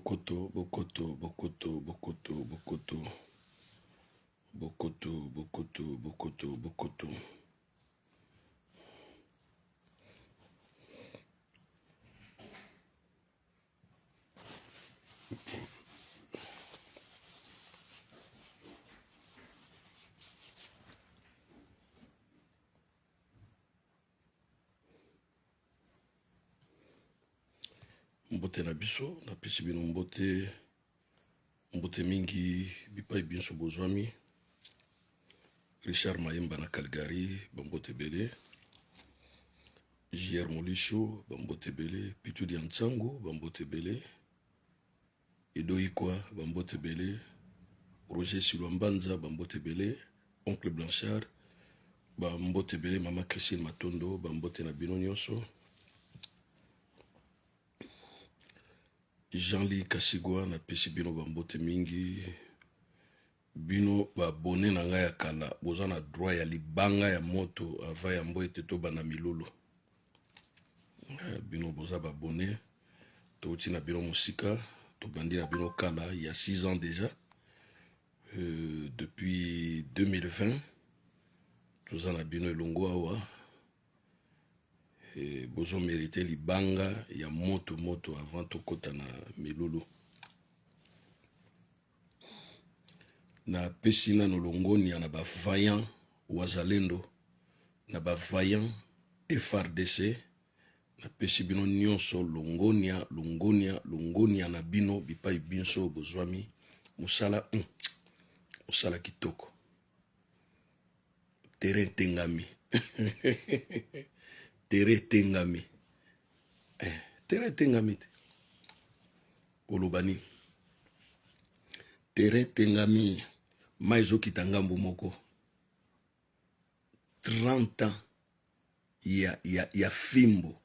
Bokoto, bokoto, bokoto, bokoto, bokoto, bokoto, bokoto, bokoto, bokoto. Mbote na biso, napesi bino mbote, mbote mingi bipai binso bozwami. Richard Mayemba na Calgary, bambote ebele. JR Molisho, bambote ebele. Pitu dia Nsango, bambote ebele. Edo Ikwa, bambote ebele. Roger Silwa Mbanza, bambote ebele. Oncle Blanchard, bambote ebele. Mama Christine Matondo, bambote na bino nyonso. Jean-Louis Kasigwa, napesi bino bambote mingi. Bino ba abonne na ngai ya kala boza na droit ya libanga ya moto avant yambo ete tobanda milulu. Eh, bino boza ba abonne touti na bino mosika tobandi na bino kala il y a 6 ans déjà euh, depuis 2020 toza na bino elongo awa eh, bozo merite libanga ya moto moto avant tokota na milulu. Na pesi nano longonia na ba vaillant wazalendo na ba vaillant FARDC na pesi bino nionso longonia longonia longonia na bino bipai binso bozwami mosala hum mosala kitoko terrain etengami terrain etengami eh, terrain etengami te Oloba nini? Terrain etengami, mayi ezokita ngambo moko. 30 ans ya, ya, ya fimbo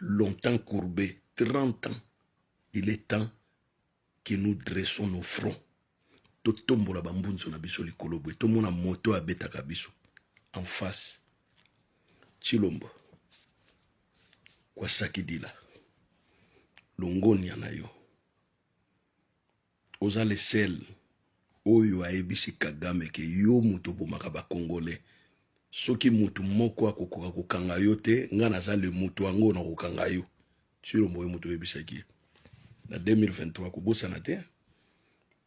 longtemps courbé, 30 ans. Il est temps que nous dressons nos fronts. Totombola bambunzo na biso likolo boye, tomona moto abetaka biso en face. Tshilombo kwasakidila longonia na yo oza le seul oyo ayebisi Kagame ke yo moto obomaka ba congolais soki motu moko akokoka kokanga yo te nga naza le moto yango nakokanga yo Tshilombo ye moto oyebisaki ye na 2023 kobosana te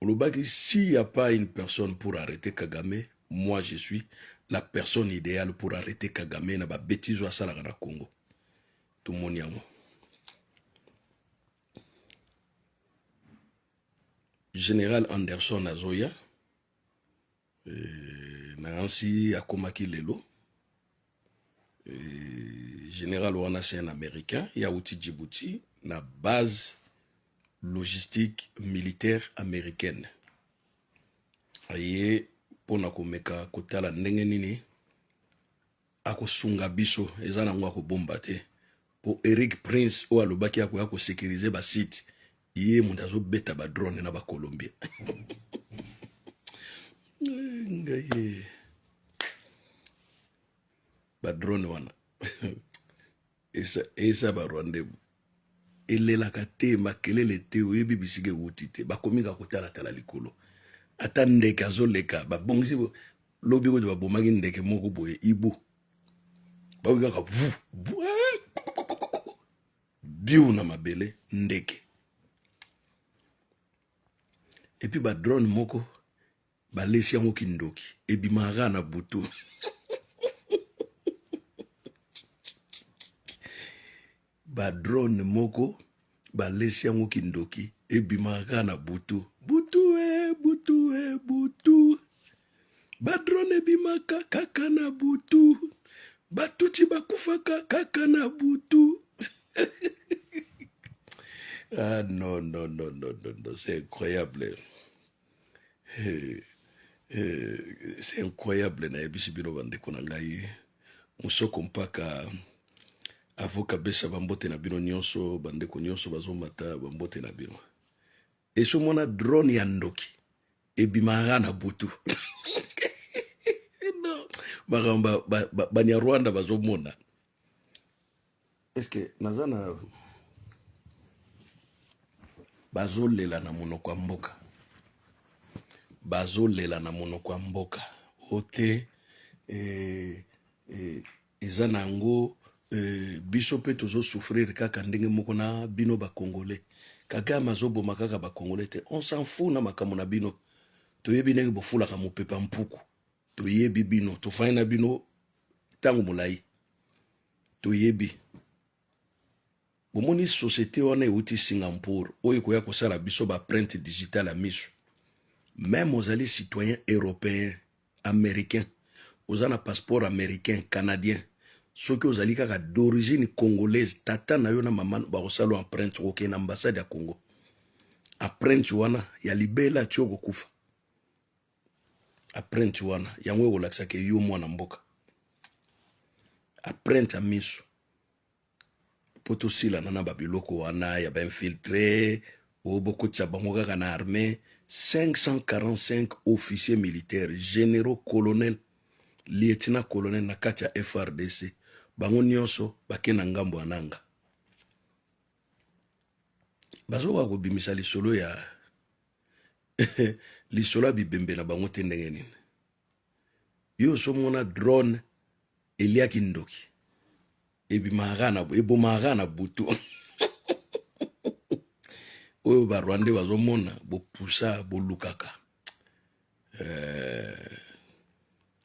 olobaki s'il y a pas une personne pour arrêter Kagame moi je suis la personne idéale pour arrêter Kagame na ba bêtises oyo asalaka na Congo tomoni yango General Anderson azoya eh, nayansi akomaki lelo eh, general wana c'est un américain ye awuti Djibouti na base logistique militaire américaine aye mpona komeka kotala ndenge nini akosunga biso eza nango akobomba te po Eric Prince oyo alobaki akoya ko sécuriser ba site ye moto azobeta ba drone na ba Colombien ngai ba drone wana esa, esa ba Rwandais elelaka te makelele te oyebi bisika ewuti te bakomi kaka kotalatala likolo ata ndeke azoleka babongisi lobi kutu babomaki ndeke moko boye ibu bakoki kaka vu vu eh, biu na mabele ndeke epuis badrone moko balesi yango kindoki ebimaka kaka na butu ba drone moko balesi yango kindoki ebimaka kaka na butu butu e butu e butu ba drone ebimaka kaka na butu batuti bakufaka kaka na butu ah non non non non non non c'est incroyable eh, eh, c'est incroyable nayebisi bino bandeko na ngai mosoko mpaka avoka besa bambote na bino nyonso bandeko nyonso bazomata bambote na bino esomona drone ya ndoki ebimaka na butu makambo banyarwanda bazomona eske naza na Bazolela na monoko ya mboka, bazolela na monoko ya mboka o te eh, eh, eza na yango eh, biso mpe tozosouffrir kaka ndenge moko na bino bacongolais. Kagame azoboma kaka bacongolais te, on s'en fout na makambo na bino. Toyebi ndenge bofulaka mopepa mpuku, toyebi bino, tofandi na bino ntango molai, toyebi. Bomoni societe wana ewuti Singapour oyo ekoya kosala biso ba printe digital ya misu. Meme ozali citoyen europeen, americain, oza na passeport americain, canadien, soki ozali kaka d'origine congolaise, tata na yo na mama bakosala yo empreinte, okokende na ambassade ya Congo. Empreinte wana ya libela ti okokufa. Empreinte wana yango ekolakisa ke yo mwana mboka. Empreinte ya misu. mpo tosilana na babiloko wana ya bainfiltre oyo bokotisa bango kaka na armée. 545 officiers militaires, généraux, colonel, lieutenant colonel na kati ya FRDC, bango nyonso bake na ngambo ya nanga. Bazokoka kobimisa lisolo ya lisolo ya bibembe na bango te. Ndenge nini yo osomona drone eliaki ndoki ebimaka na ebomaka na butu oyo ba Rwandais bazomona bopusa bolukaka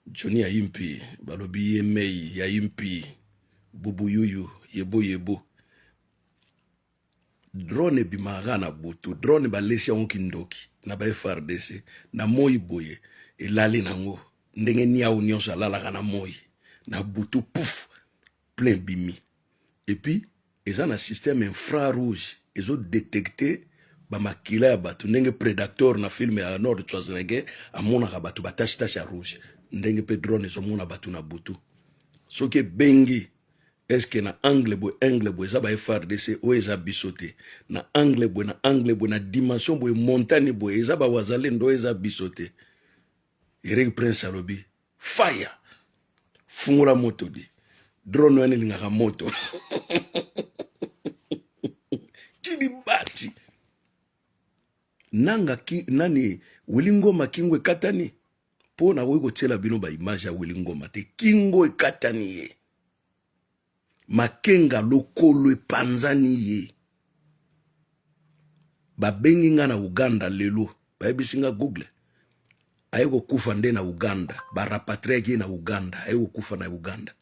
Johnny Ayimpi balobi ye mei ya Impi bubuyuyu yebo yebo. Drone ebimaka na butu, drone balesi yango kindoki na ba FRDC na moi boye elali nango ndenge niau nyonso alalaka na moi, na butu pouf plein bimi. Et puis eza na système infrarouge ezo détecter ba makila ya bato ndenge Predator na film ya Arnold Schwarzenegger amonaka bato ba tache tache ya rouge, ndenge mpe drone ezomona bato na butu. Soki ebengi eske na angle boye, angle boye eza ba FRDC oyo eza biso te, na angle boye, na angle boye, na dimension boye, montagne boye eza ba wazalendo oyo eza biso te. Eric Prince alobi fire, fungola moto di drone wana elingaka moto kibibati nanga ki, nani Willy Ngoma kingo ekatani mpo nakoki kotiela bino ba image ya Willy Ngoma te, kingo ekatani ye, Makenga lokolo epanzani ye. Babengi nga na Uganda lelo, bayebisi nga Google aye kokufa nde na Uganda, barapatriaki ye na Uganda, aye kokufa na Uganda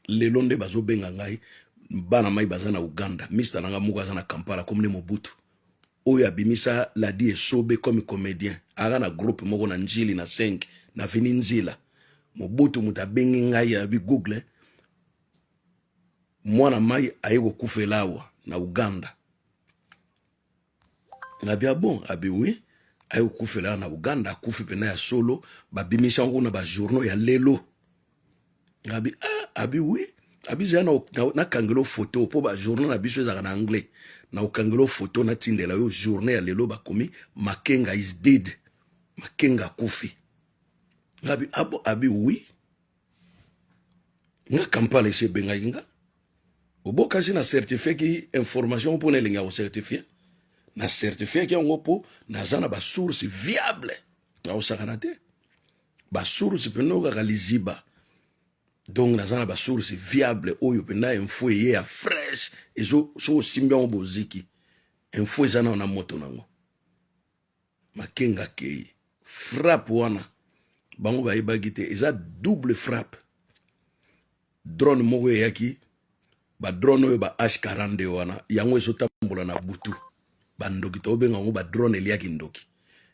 lelo nde bazobenga ngai. Bana mai baza na Uganda, mista na nga moko aza na Kampala, komne Mobutu oyo abimisa Ladi Esobe comme comédien, aka na groupe moko na Njili na 5 na veni Nzila. Mobutu moto abengi ngai, abi Google mwana mai aye kokufela awa na Uganda. Abi ah bon? Abi oui, aye kokufela awa na Uganda, akufi mpena ya solo, babimisi yango kuna ba journaux ya lelo. Abi ah, abi oui, abi zela nakangela photo mpo ba journaux na biso ezalaka na anglais, na okangela photo natindela yo journée ya lelo, bakomi Makenga is dead, Makenga akufi. Ngabi ah bon? Abi oui. Nga Kampala esi ebengaki nga obokasi na certifiaki information mpo na elengi ya kocertifie, na certifiaki yango mpo naza na basource viable, nakosakana te, basource mpenza okaka liziba. Donc naza na basource viable oyo mpenza info eye ya fresh, ezo soki osimbi yango boziki info eza nao na moto nango. Makenga akei frappe wana bango bayebaki te eza double frappe. Drone moko eyaki, ba drone oyo ba H42 wana yango ezotambola na butu, bandoki tobenga yango ba drone eliaki ndoki,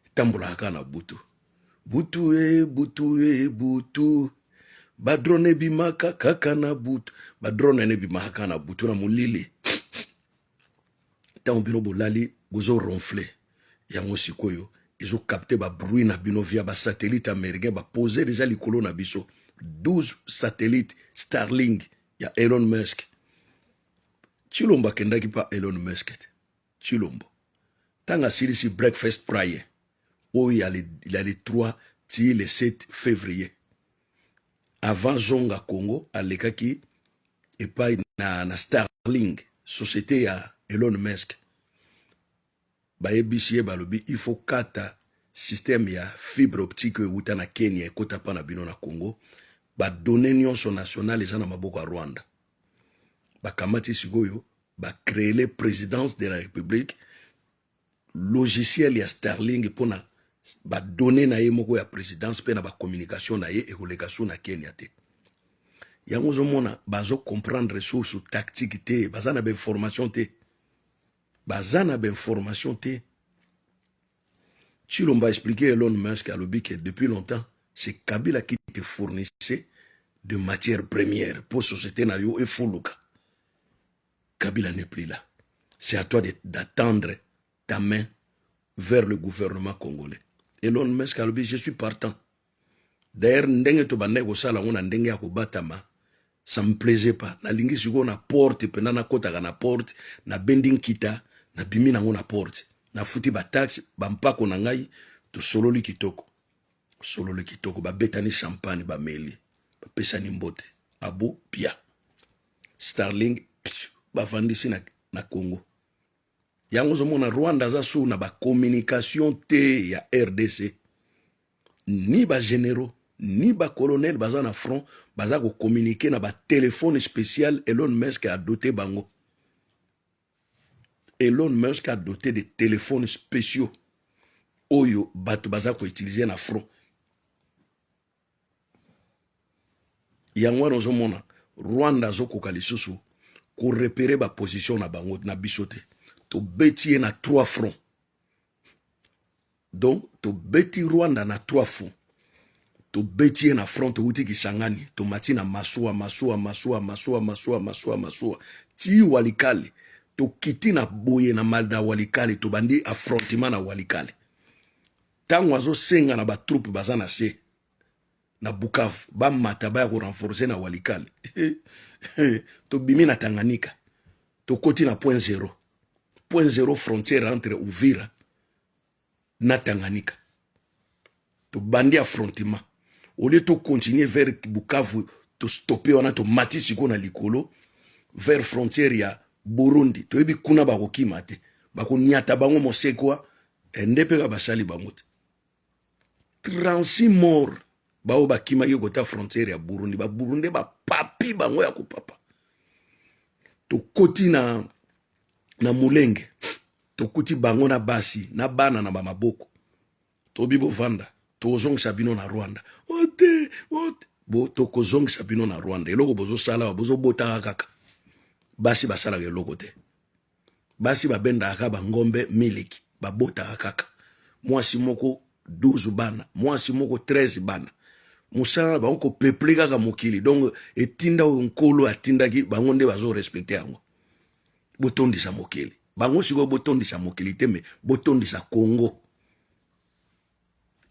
etambolaka kaka na butu butu e butu e butu, ba drone ebimaka kaka na butu, ba drone wana ebimaka kaka na butu na molili ntango bino bolali bozo ronfle. Yango sikoyo ezocapte ba bruit na bino via ba satellite américain bapose deja likolo na biso 12 satellite Starlink ya Elon Musk. Tshilombo akendaki pa Elon Musk te. Tshilombo ntango asilisi breakfast prayer oyo ya le 3 ti le 7 février, avant zonga Congo, alekaki epai na Starlink, société ya Elon Musk. Bayebisi ye, balobi il faut kata système ya fibre optique oyo ewuta na Kenya ekota pa na bino na Congo. Ba données nyonso nationale eza na maboko ya Rwanda. Bakamati sikoyo ba créer présidence de la République logiciel ya Starlink mpona ba données na ye moko ya présidence mpe na ba communication na ye ekoleka su na Kenya te. Yango ozomona bazo comprendre source tactique te, baza na ba information te. Baza na ba information te. Tshilombo a expliqué Elon Musk alobi que depuis longtemps c'est Kabila qui te fournissait de matières premières pour société na yo efuluka. Kabila n'est plus là. C'est à toi d'attendre ta main vers le gouvernement congolais. Elon Musk alobi je suis partant. D'ailleurs ndenge tobandaki kosala yango na ndenge ya kobatama, ça me plaisait pas. Nalingi sikoyo na porte mpenza, nakotaka na porte, nabendi nkita, nabimi nango na porte, nafuti bataxe bampako na ngai, tosololi kitoko, sololi kitoko, babetani champagne, bameli, bapesani mbote, abo pia Starlink bavandisi na Congo. Yango ozomona Rwanda aza su na bacommunication te ya RDC, ni bagénéraux ni bacolonel baza na front, baza kocommuniquer na batelefone spécial. Elon Musk a doté bango. Elon Musk a doté de téléphones spéciaux oyo bato baza koutiliser na front. Yango wana ozomona Rwanda azokoka lisusu korepérer baposition na bango na biso te. Tobeti ye na trois fronts. Donc tobeti Rwanda na trois fronts. Tobeti ye na front, touti Kisangani, tomati na masuwa, masuwa, masuwa, masuwa, masuwa, masuwa, masuwa ti Walikale. Tokiti na boye na na Walikale, tobandi affrontement na Walikale. Ntango azosenga na batroupe baza na se na Bukavu bamata, baya korenforcer na Walikale, tobimi na Tanganyika, tokoti na point zéro, point zéro, frontière entre Uvira na Tanganyika. Tobandi affrontement. Au lieu tocontinue vers Bukavu, tostope wana, tomati sikoyo na likolo vers frontière ya Burundi. Toyebi kuna bakokima te, bakoniata bango mosekwa nde mpe kaka basali bango te. 36 mort bao bakimaki kota frontière ya Burundi, Baburundi bapapi bango ya kopapa. Tokoti na Mulenge, tokuti bango na basi na bana na bamaboko. Tobi bovanda, tokozongisa bino na Rwanda. Ote ote bo tokozongisa bino na Rwanda. Eloko bozosala awa, bozobotaka kaka basi, basalaka eloko te. Basi babendaka kaka bangombe miliki, babotaka kaka mwasi moko 12 bana, mwasi moko 13 bana. Mosala na bango kopeupler kaka mokili. Donc etinda oyo Nkolo atindaki bango nde bazorespecter yango, botondisa mokili. Bango sikoyo botondisa mokili te, me botondisa Congo.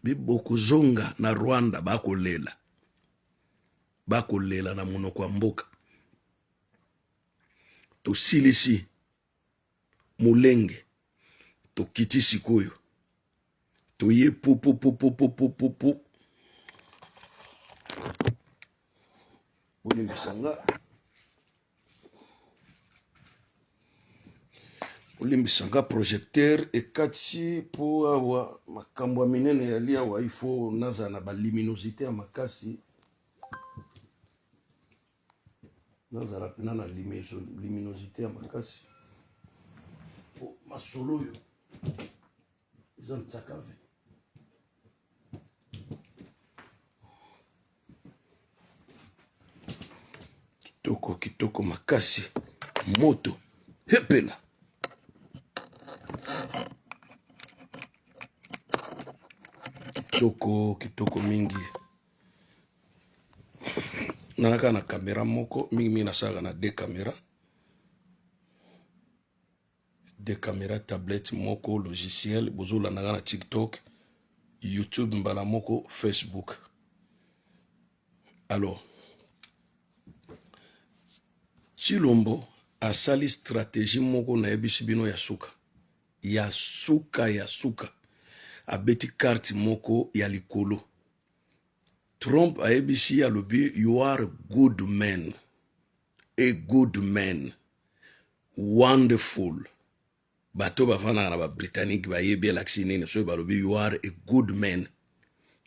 Bokozonga na Rwanda, bakolela, bakolela na monoko ya mboka. Tosilisi Molenge, tokiti sikoyo, toye pupupupupupupu. Bolimbisa nga, bolimbisa nga, projecteur ekati mpo awa makambo ya minene yali awa, il faut nazala na baluminosité ya makasi, nazala mpena na luminosité ya makasi po masolo oyo eza ntsakave. Kitoko, kitoko makasi, moto epela. Kitoko, kitoko mingi. Nalaka na kamera moko, mingimingi nasalaka na deux caméra, deux caméra, tablette moko, logiciel. Bozolandaka na TikTok, YouTube, mbala moko Facebook. Alors Tshilombo asali stratégie moko, nayebisi bino, ya suka, ya suka, ya suka. Abeti carte moko ya likolo. Trump ayebisi ye, alobi: "You are good man, a good man, wonderful." Bato bafandaka na babritannique bayebi elakisi nini soki balobi you are a good man,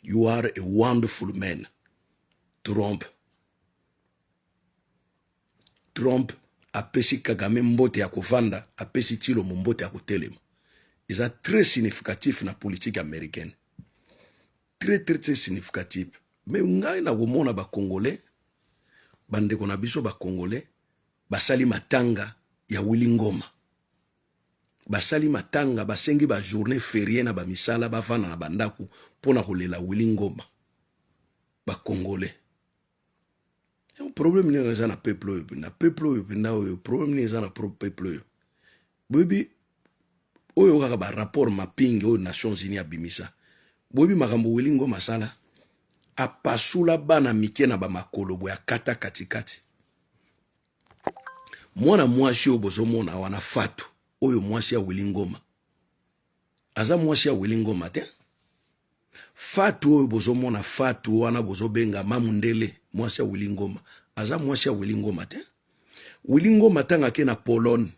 you are a wonderful man. Trump, Trump apesi Kagame mbote ya kovanda, apesi Tshilombo mbote ya kotelema. Eza très significatif na politique américaine, très très très significatif. Mais ngai nakomona bacongolais, bandeko na biso bacongolais basali matanga ya Willy Ngoma, basali matanga, basengi bajournée fériée na bamisala, bavanda na bandako mpona kolela Willy Ngoma. Bacongolais, problème nini eza na peuple oyo mpenza? Peuple oyo mpenza oyo, problème nini eza na peuple oyo? Boyebi oyo kaka barapport mapping oyo Nations Unies abimisa. Boyebi makambo Willy Ngoma asala? Apasula bana mike na bamakolo boye, akata katikati. Mwana mwasi oyo bozomona wana, Fatu oyo, mwasi ya Willy Ngoma, aza mwasi ya Willy Ngoma te. Fatu oyo bozomona, Fatu wana bozobenga Mamundele, mwasi ya Willy Ngoma, aza mwasi ya Willy Ngoma te. Willy Ngoma, ntango ake na Pologne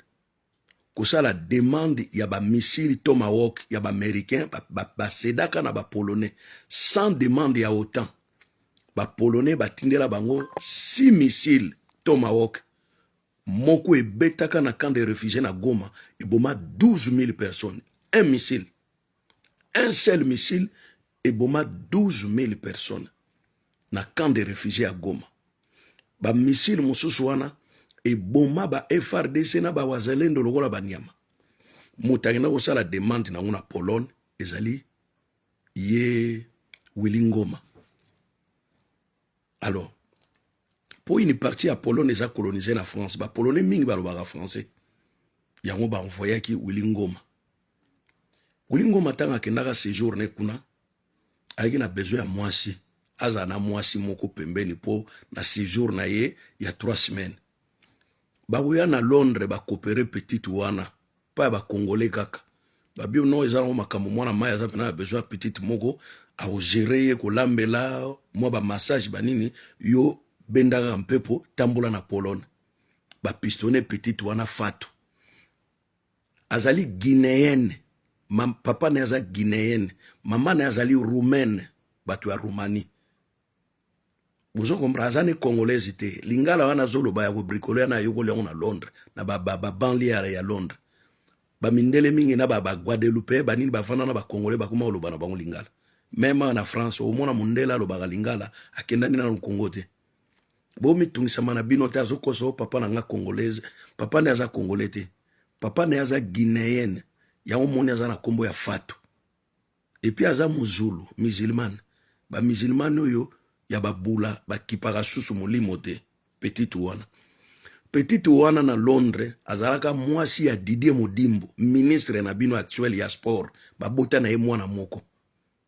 kosala demande ya bamissile Tomahawk ya baaméricain, basedaka na bapolonais sans demande ya OTAN. Bapolonais batindela bango 6 missile Tomahawk. Moko ebetaka na camp de réfugié na Goma, eboma 12 000 personnes. Un missile, un seul missile eboma 12 000 personnes na camp de réfugié ya Goma. Bamissile mosusu wana eboma ba FARDC na bawazalendo lokola banyama. Moto akenda kosala demande nango na Pologne ezali ye Willy Ngoma. Alors, mpo une partie ya Pologne eza colonisé na France, bapolonais mingi balobaka français, yango baenvoyaki Willy Ngoma. Willy Ngoma, ntango akendaka séjour ne kuna, ayaki na besoin ya mwasi, azala na mwasi moko pembeni mpo na séjour na ye ya 3 semaines. Bakoya na Londres, bakopere petite wana mpa ya bacongolais kaka. Babi no eza nango makambo, mwana mai aza mpena na besoin ya petite moko akogérer ye, kolambela, mwa bamassage, banini. Yo benda kaka mpepo, tambola na Pologne. Bapistonne petite wana Fatu, azali guinéenne. Papa na ye aza guinéenne, mama na ye azali roumaine, bato ya Roumanie. Bozo comprendre, aza ne congolaise te. Lingala wana azoloba ya kobricoler wana, ayokoli yango na Londres, na babanlieue ya Londres. Bamindele mingi na baguadeloupe, banini, bavanda na bacongolais, bakoma koloba na bango lingala. Même na France omona mondele alobaka lingala, akendani nano Congo te. Bomitungisama na bino te. Azokosa o papa na nga congolaise, papa nde aza congolais te, papa nde aza guinéenne. Yango moni aza na nkombo ya Fatu. Et puis aza mozulu, musulmane. Bamusulmane oyo ya babula bakipaka susu molimo te. Petite wana, petite wana na Londres azalaka mwasi ya Didier Modimbo, ministre na bino actuel ya sport. Babota na ye mwana moko,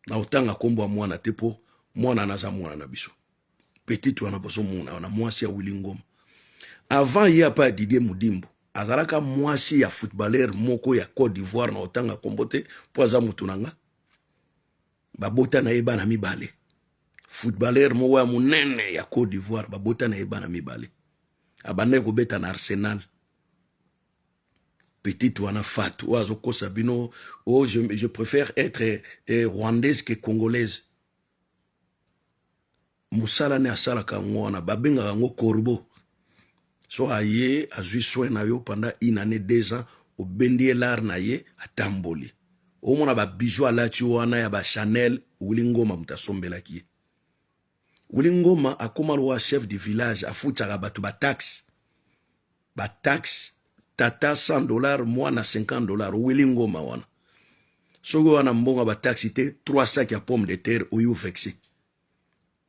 na otanga nkombo ya mwana te mpo mwana naza mwana na biso. Petite wana bozomona wana, mwasi ya Willy Ngoma, avant ye apa ya Didier Modimbo, azalaka mwasi ya footballeur moko ya Côte d'Ivoire, na otanga nkombo te mpo aza motu na nga. Babota na ye bana mibale. Footballeur moko ya monene ya Côte d'Ivoire, babota na ye bana mibale, abandaki kobeta na Arsenal. Petite wana Fatu oyo azokosa bino: "Oh, je préfère être rwandaise que congolaise." Mosala ne asalaka yango wana, babengaka yango corbeau. So aye, azwi soin na yo pendant une année, 2 ans, obendi ye lare na ye, atamboli. Omona babijoux alati wana ya bachanel, Willy Ngoma moto asombelaki ye. Willy Ngoma akóma lokola chef du village, afutisaka bato bataxe, bataxe, tata 100 dollar, mwana 50 dollar. Willy Ngoma wana, soki wana mbongo bataxe te, 3 sac ya pomme de terre oyo vexe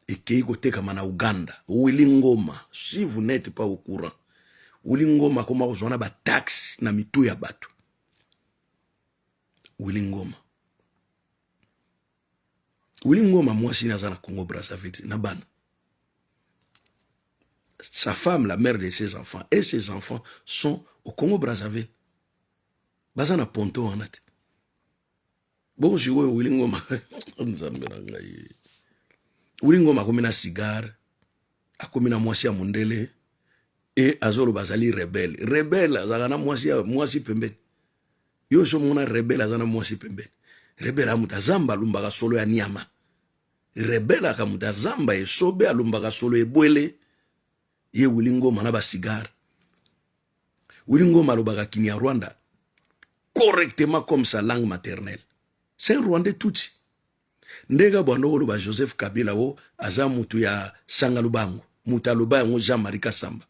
ekei kotekama na Uganda. Willy Ngoma, si vous n'êtes pas au courant, Willy Ngoma akoma kozwa na bataxe na mitu ya bato. Willy Ngoma, Willy Ngoma, mwasi aza na Congo Brazzaville na bana. Sa femme, la mère de ses enfants et ses enfants sont au Congo Brazzaville, baza na ponto wana te. Bongo sikoyo Willy Ngoma, Nzambe na ngai, Willy Ngoma akomi na cigare, akomi na mwasi ya mondele e azoloba azali rebelle. Rebelle azalaka na mwasi, mwasi pembeni. Yo. Yo so mona rebelle aza na mwasi pembeni. Rebelle amuta zamba alumbaka solo ya niama. Rebelle akamuta zamba esobe alumbaka solo ebwele. Ye Willy Ngoma na ba cigare. Willy Ngoma alobaka Kinyarwanda correctement comme sa langue maternelle. C'est un Rwandais Tutsi. Ndenge bwando koloba Joseph Kabila o aza mutu ya Sanga Lubango. Mutu aloba yango Jean-Marie Kassamba.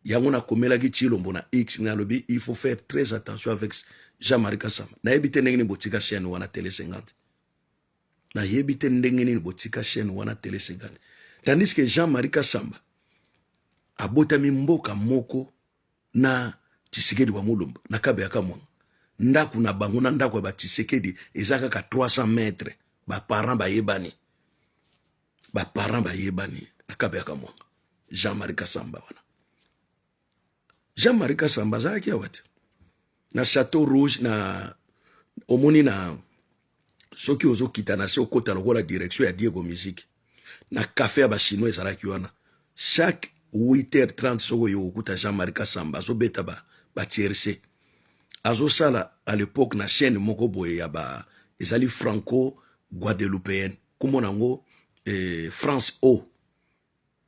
Yango nakomelaki Tshilombo na X nalobi il faut faire très attention avec Jean-Marie Kassamba. Nayebi te ndenge nini botika chaîne wana Télé 50. Nayebi te ndenge nini botika chaîne wana Télé 50. Tandis que Jean-Marie Kassamba abotami mboka moko na Tshisekedi wa Mulumba na Kabeya Kamwanga. Ndako na bango na ndako ya ba Tshisekedi eza kaka 300 mètres. Ba parents bayebani. Ba parents bayebani na Kabeya Kamwanga. Jean-Marie Kassamba wana. Jean-Marie Kassamba azalaki awa te. Na Chateau Rouge na omoni na soki ozokita na se okota lokola direction ya Diego Musique na café ya ba chinois ezalaki wana chaque 8h30 soki oye kokuta Jean-Marie Kassamba azobeta ba, ba tierce azosala à l'époque na chaîne moko boye ya ba ezali franco guadeloupéenne kombo nango eh, France O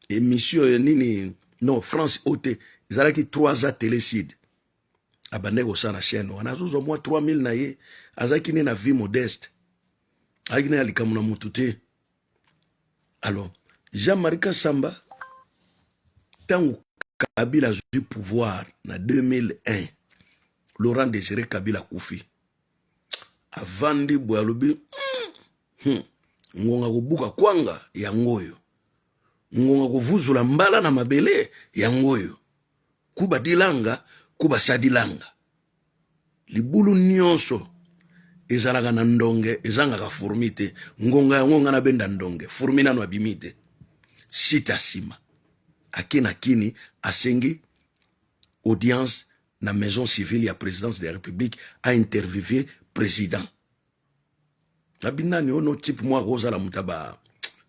émission ya nini non France O te ezalaki 3 a télé sud abandaki kosala na chaîne wana azozwa mwa 3000 na ye azalaki ne na vie modeste azalaki ne na likambo na motu te. Alors Jean-Marie Kassamba ntango Kabila azwi pouvoir na 2001 Laurent Désiré Kabila akufi avandi boye alobi ngonga kobuka kwanga yango oyo ngonga kovuzula mbala na mabele yango oyo kuba dilanga kuba sadilanga libulu nyonso ezalaka na ndonge ezangaka fourmi te ngonga yango nga nabenda ndonge fourmi nano abimi te sita nsima ake na kini asengi audience na maison civile ya présidence de la république a interviewer président nabi nani ono type moko akozala moto ya ba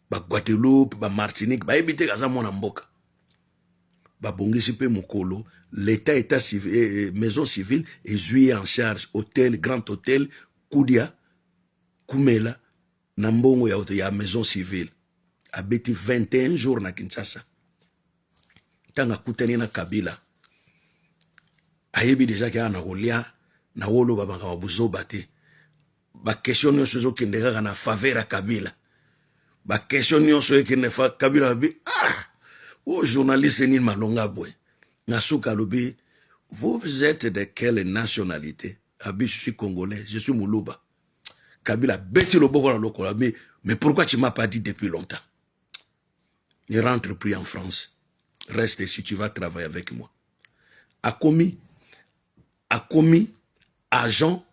ba Guadeloupe ba Martinique bayebi te aza mwana mboka babongisi mpe mokolo l'état état civil, eh, eh, maison civile ezwi ye en charge hôtel grand hôtel kudia kumela na mbongo ya, ya maison civile abeti 21 jours na Kinshasa ntango akutani na Kabila ayebi deja ke na kolia na woloba makambo buzoba te baquestion nyonso ezokende kaka na faveur ya Kabila baquestion nyonso ekende fa Kabila alobi ah o journaliste nini malonga boye na suka alobi vous êtes de quelle nationalité abi je suis congolais je suis muluba Kabila beti loboko na lokolo abi mais pourquoi tu m'as pas dit depuis longtemps ne rentre plus en France reste ici tu vas travailler avec moi akomi akomi agent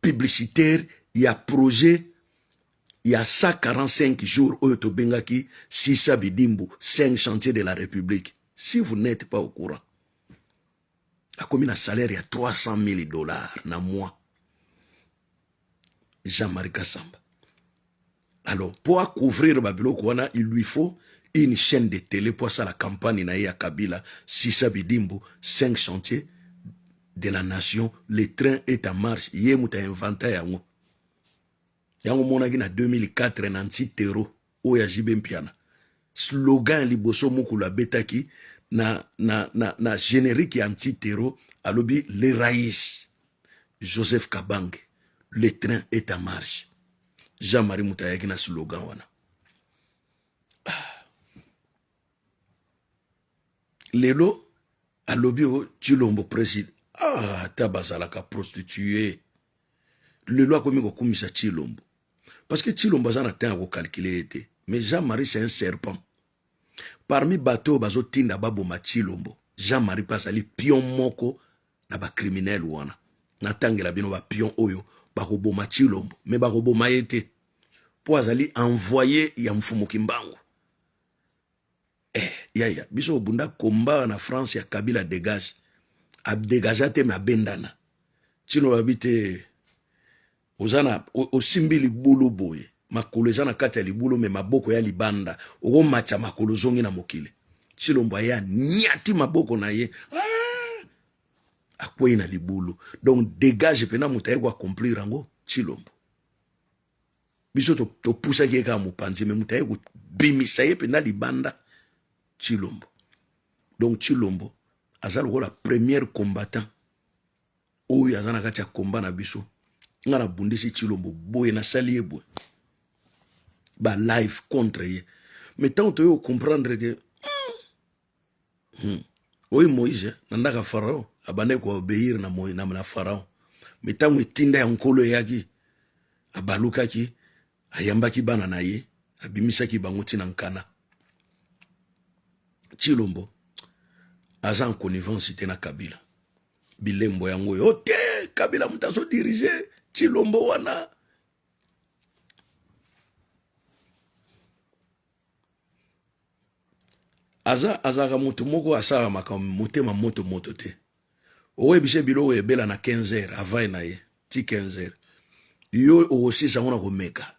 publicitaire ya projet ya 145 jours oyo tobengaki sisa bidimbu 5 chantiers de la république si vous n'êtes pas au courant akomi na salaire ya 300 000 dollars na mois Jean-Marie Kassamba alors pour couvrir babiloko wana il lui faut une chaîne de télé pour asala campagne na ye ya Kabila sisa bidimbu 5 chantiers de la nation le train est en marche ye moto ainventa yango yango monaki na 2004 na ntitero oyo ya JB Mpiana slogan ya liboso mokolo abetaki na, na, na, na générique ya antitero alobi le raïs Joseph Kabange le train est en marche Jean-Marie moto ayaki na slogan wana lelo alobi o Tshilombo président ah, ata bazalaka prostitue lelo akomi kokumisa Tshilombo parce que Tshilombo aza na temps ya kocalculer ye te mais Jean-Marie c'est un serpent parmi bato oyo bazotinda baboma Tshilombo Jean-Marie mpe azali pion moko na bacriminel wana natangela bino bapion oyo bakoboma Tshilombo mais bakoboma ye te mpo azali envoyé ya mfumu Kimbangu eh, yaya biso obunda komba na France ya Kabila dégage adégage te mais abendana Tshilombo babi te oza na osimbi libulu boye makolo eza na kati ya libulu mais maboko ya libanda okomatisa makolo ozongi na mokili Tshilombo aye aniati maboko na ye ah! Akwei na libulu. Donc dégage pena moto aye ko accomplir yango Tshilombo. Biso topusaki ye kaka mopanzi, me moto aye kobimisa ye mpenza libanda Tshilombo. Donc Tshilombo aza lokola premier combattant oyo aza na kati ya combat na biso. Nga nabundisi Tshilombo boye, nasali ye boye ba live contre ye, mais ntango toye comprendre ke oyo Moïse na ndaka ya Pharaon abandaki koobéir na Pharaon, mais ntango etinda ya Nkolo eyaki, abalukaki, ayambaki bana na ye, abimisaki bango ntina nkana. Tshilombo aza en connivence te na Kabila. Bilembo yango oyo te, Kabila moto azodirige Tshilombo wana. Aza azalaka moto moko asalaka makambo motema moto moto te. Oyebisa biloko ebela na 15 heures avant na ye ti 15 heures, yo okosisa yango na komeka.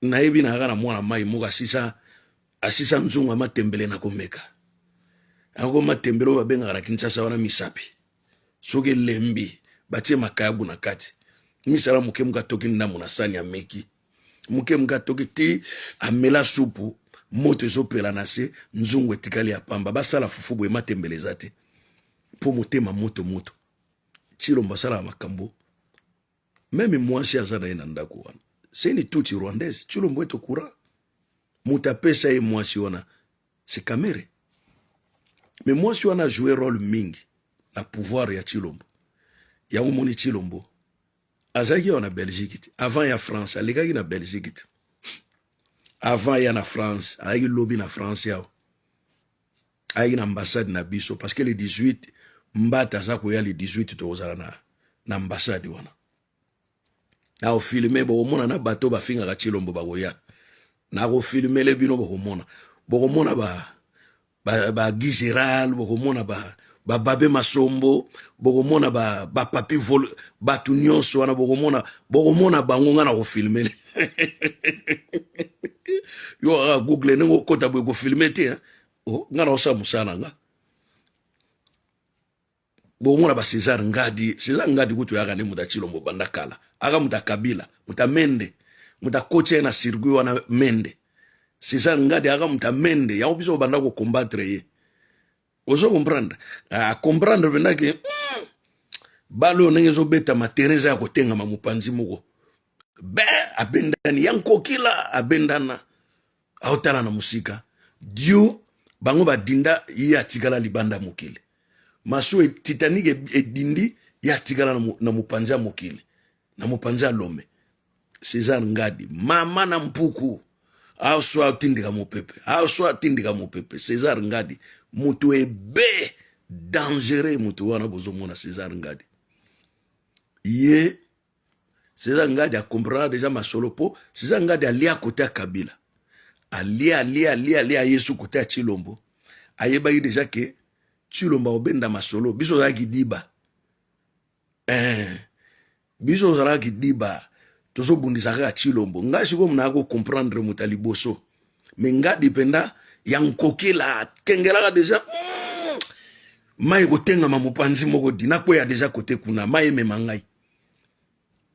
Nayebi na kaka na mwana mai moko asisa nzungu ya matembele na komeka yango. Matembele oyo babengaka na Kinshasa wana misapi, soki elembi batie makayabu na kati, misala moke moke, atoki ndambo na sani, ameki moke moke, atoki ti amela supu, moto ezopela na se, nzungu etikali ya pamba. Basala fufu boye, matembele eza te, mpo motema moto moto. Tshilombo asalaka makambo. Même mwasi aza na ye na ndako wana, c'est une tutsi rwandaise. Tshilombo est au courant. Moto apesa ye mwasi wana, c'est Kamerhe. Mais mwasi wana ajoue rôle mingi na pouvoir ya Tshilombo. Yango moni Tshilombo azalaki awa na Belgique te avant ya France, alekaki na Belgique te avant ya na France. Ayaki lobi na France awa, ayaki na ambassade na biso, parce que le 18 mbata aza koya. Le 18 tokozala na ambassade wana nakofilme. Bokomona na bato bafingaka Tshilombo bakoya, nakofilmele bino, bokomona ba Guy Gérald, bokomona ba bababe Masombo, bokomona bapapi ba vol, bato nyonso wana bokomona bango. Nga na kofilmele yo kaka Google ndenge okota boye kofilme te. Oh, nga na osala mosala na nga. Bokomona ba César Ngadi. César Ngadi kutu yaka nde moto ya Tshilombo banda kala, aka moto ya Kabila, moto ya Mende, moto akoti ye na circuit wana Mende. César Ngadi aka moto ya Mende, yango biso banda kocombattre ye. Ozo comprendre, acomprendre mpenza ke bale oyo ndenge ezobetama, terrain eza ya kotengama mopanzi moko be. Abendani ya nkokila, abendana, aotala na mosika dio bango badinda, ye atikala libanda ya mokili. Masuwa Titanic edindi, ye atikala na mopanzi ya mokili, na mopanzi ya Lome. César Ngadi, mama na mpuku, aswa atindika mopepe, aswa atindika mopepe. César Ngadi moto ebe dangereux, moto wana bozomona César Ngadi. Ye César Ngadi acomprendre déjà masolo, mpo César Ngadi alia kote ya Kabila, alia, alia, alia, alia yesu kote ya Tshilombo. Ayebaki déjà ke Tshilombo akobenda masolo. Biso ozalaki diba, biso ozalaki diba, tozobundisa kaka Tshilombo. Ngai sikoyo naya kocomprendre moto ya liboso, me Ngadi mpenza ya nkokila akengelaka déjà mai ekotengama mopanzi moko di nakweya déjà kote kuna, mai emema ngai.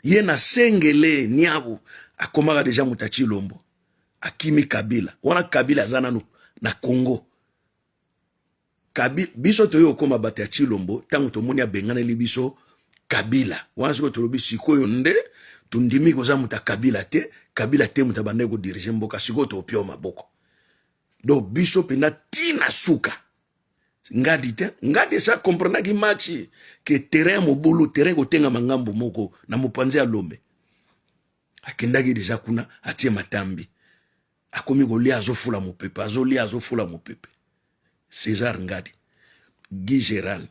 Ye na sengele niabu akomaka déjà moto ya Tshilombo, akimi Kabila wana. Kabila aza nanu na Congo. Biso toyei kokóma bato ya Tshilombo ntango tomoni abenganeli biso Kabila wana. Sikoyo tolobi, sikoyo nde tondimi koza moto ya Kabila te. Kabila te moto abandaki kodirige mboka. Sikoyo topia maboko. Donc biso mpenza ntina suka Ngadi te. Ngadi esa comprenaki match ke terrain ya mobulu, terrain kotengama ngambo moko na mopanzi ya Lombe. Akendaki déjà kuna, atie matambi, akomi kolia, azofula mopepe, azolia, azofula mopepe. César Ngadi, Guy Gérald,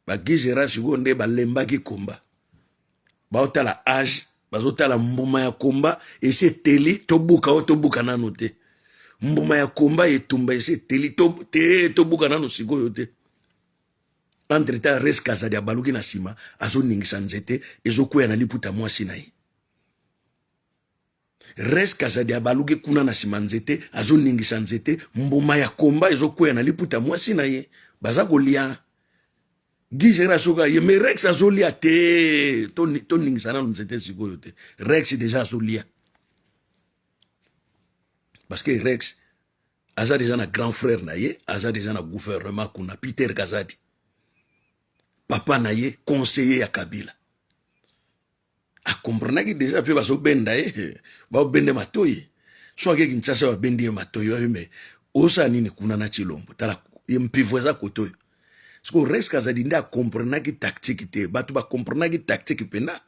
ba Guy Gérald sikoyo nde balembaki komba, baotala age, bazotala mbuma ya komba esi eteli, tobuka oyo, tobuka nanu te. Mbuma ya komba, etumba esi eteli te, tobuka nanu sikoyo te. Entre temps Res Kazadi abaluki na nsima, azoningisa nzete ezokweya na liputa mwasi na ye. Res Kazadi abaluki kuna na nsima, nzete azoningisa nzete, mbuma ya komba ezokweya na liputa mwasi na ye, baza kolia. Guy Gérard soki aye mais Rex azolia te, toningisa nanu nzete sikoyo te. Rex deja azolia parce que Rex aza deja na grand frère na ye, aza deja na gouvernement kuna, Peter Kazadi papa na ye conseiller ya Kabila, akomprenaki deja mpe bazobenda ye, babende matoi so ake Kinshasa, babendi ye matoi babi me osala nini kuna na Tshilombo, tala mpivo eza kote oyo. Sikoyo Rex Kazadi nde akomprenaki tactique te, bato bakomprenaki tactique mpena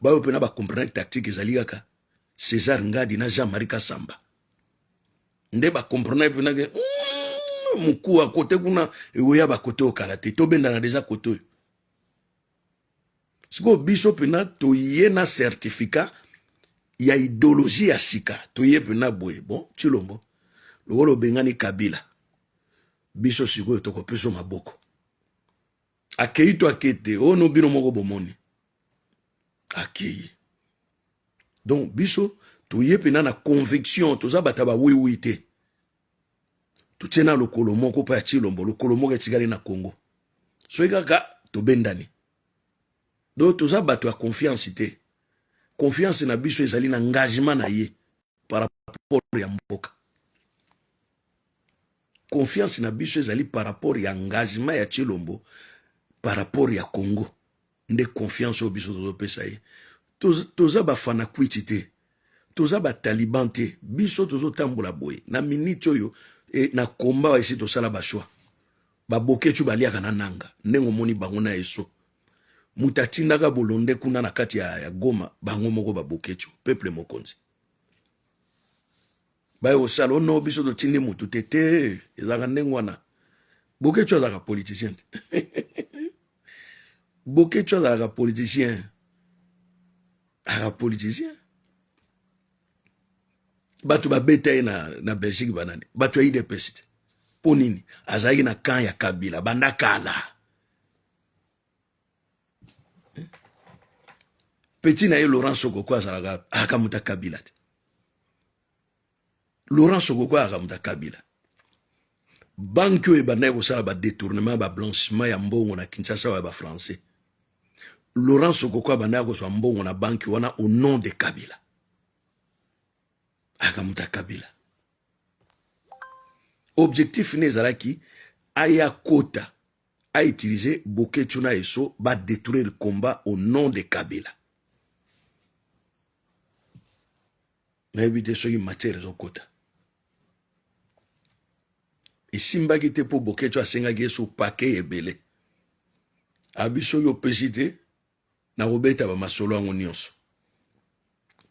bayo mpena bakomprenaki tactique ezali kaka César Ngadi na Jean-Marie Kasamba nde bakomprenaki mpena ke mokuwa kote kuna ekoya bakote oyo kala te, tobendana deja kote oyo. Sikoyo biso mpena toye na certificat ya idéologie ya sika, toye mpena boye bon Tshilombo lokola obengani Kabila, biso sikoyo tokopesa maboko. Akei to ake te, oyo no bino moko bomoni akei. Donc biso toye mpena na conviction, toza bato ya bawiwi te, totie na lokolo moko mpo ya Tshilombo, lokolo moko etikali na Congo, soki kaka tobendani. Donc toza bato ya confiance te, confiance na biso ezali na engagement na ye par rapport ya mboka. Confiance na biso ezali par rapport ya engagement ya Tshilombo par rapport ya Congo, nde confiance oyo biso tozopesa ye. Toza bafana kwiti te, toza bataliban te, biso tozotambola boye na minute oyo e, na komba esi tosala bashwa babokecu baliaka na nanga ndenge omoni bango na eso moto atindaka bolonde kuna na kati ya Goma, bango moko babokecu peuple mokonzi baye kosala ono biso totindi motu te te, ezalaka ndenge wana. Bokecu azalaka politicien te. Bokecu azalaka politicien, azalaka politicien. Bato babeta ye na Belgique banani, bato ya UDPS te. Mpo nini? Azalaki na camp ya Kabila banda kala. Petit na ye Laurent Sokoko azalaka akamuta Kabila te. Laurent Sokoko akamuta Kabila. Banque oyo ebandaki kosala ba détournement, ba blanchiment ya mbongo na Kinshasa oyo ya ba français, Laurent Sokoko abandaki kozwa mbongo na banque wana au nom de Kabila. Akamuta Kabila. Objectif ne ezalaki aya kota a utiliser Boketshu na Esso ba détruire combat au nom de Kabila. Nayebi te soki matière ezokota. Esimbaki te mpo Boketshu asengaki ye so paquet ebele. Abi soki opesi te nakobeta ba masolo yango nyonso.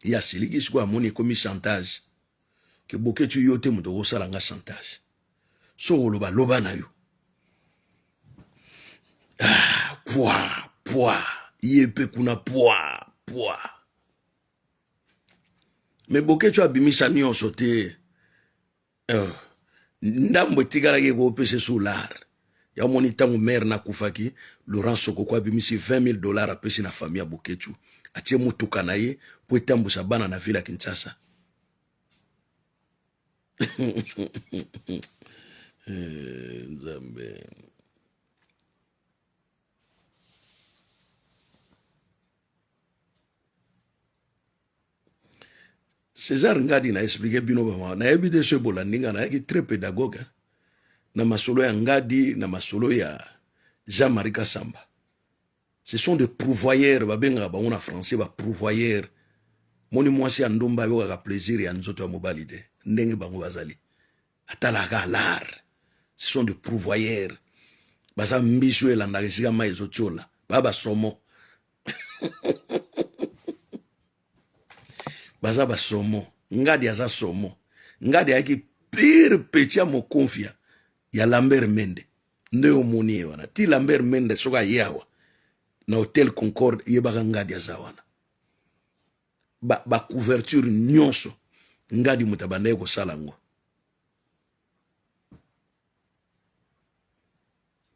Ye asiliki sikoyo, amoni ekomi chantage. Ke Boketshu yo te moto okosala nga chantage. So oloba loba na yo. Ah, pwa pwa ye mpe kuna pwa pwa. Me Boketshu abimisa nyonso te. Ndambo etikalaki ekopesa solar. Ya omoni ntango mare nakufaki, Laurent Sokoko abimisi 20 000 $ apesi na famille ya Boketshu, atie motuka na ye mpo etambusa bana na ville ya Kinshasa. Nzambe. César Ngadi na expliqué bino bama, nayebi te so bolandi nga, nayaki très pédagogue na masolo ya Ngadi, na masolo ya Jean-Marie Kassamba. Ce sont des pourvoyeurs, babengaka bango na français ba pourvoyeurs. Moni mwasi ya ndumba ayokaka plaisir ya nzoto ya mobali te, ndenge bango bazali. Atalaka l'art. Ce sont des pourvoyeurs. Baza mbisi oyo elandaka esika mai ezotiola. Ba basomo. Baza basomo. Ngadi aza somo. Ngadi ayaki pire petit ya mokonfia ya Lambert Mende. Nde omoni ye wana. Ti Lambert Mende soki aye awa na Hotel Concorde, yebaka Ngadi aza wana. Ba couverture nyonso Ngadi moto abandaki kosala yango.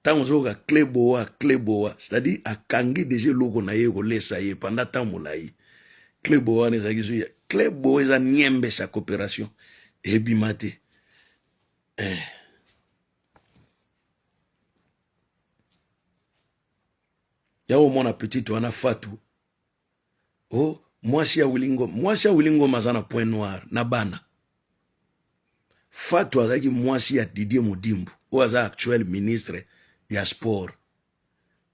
Ntango ozoyoka Cleboa, Cleboa, c'est-à-dire akangi deja eloko na ye kolesa ye pendant temps molai. Cleboa wana ezalaki zo ya Cleboa eza niembesa coopération ebima te. Yango omona petite wana Fatou. Oh, mwasi ya Willy Ngoma, mwasi ya Willy Ngoma aza na point noir na bana. Fatou azalaki mwasi ya Didier Mudimbu oyo aza actuel ministre ya sport.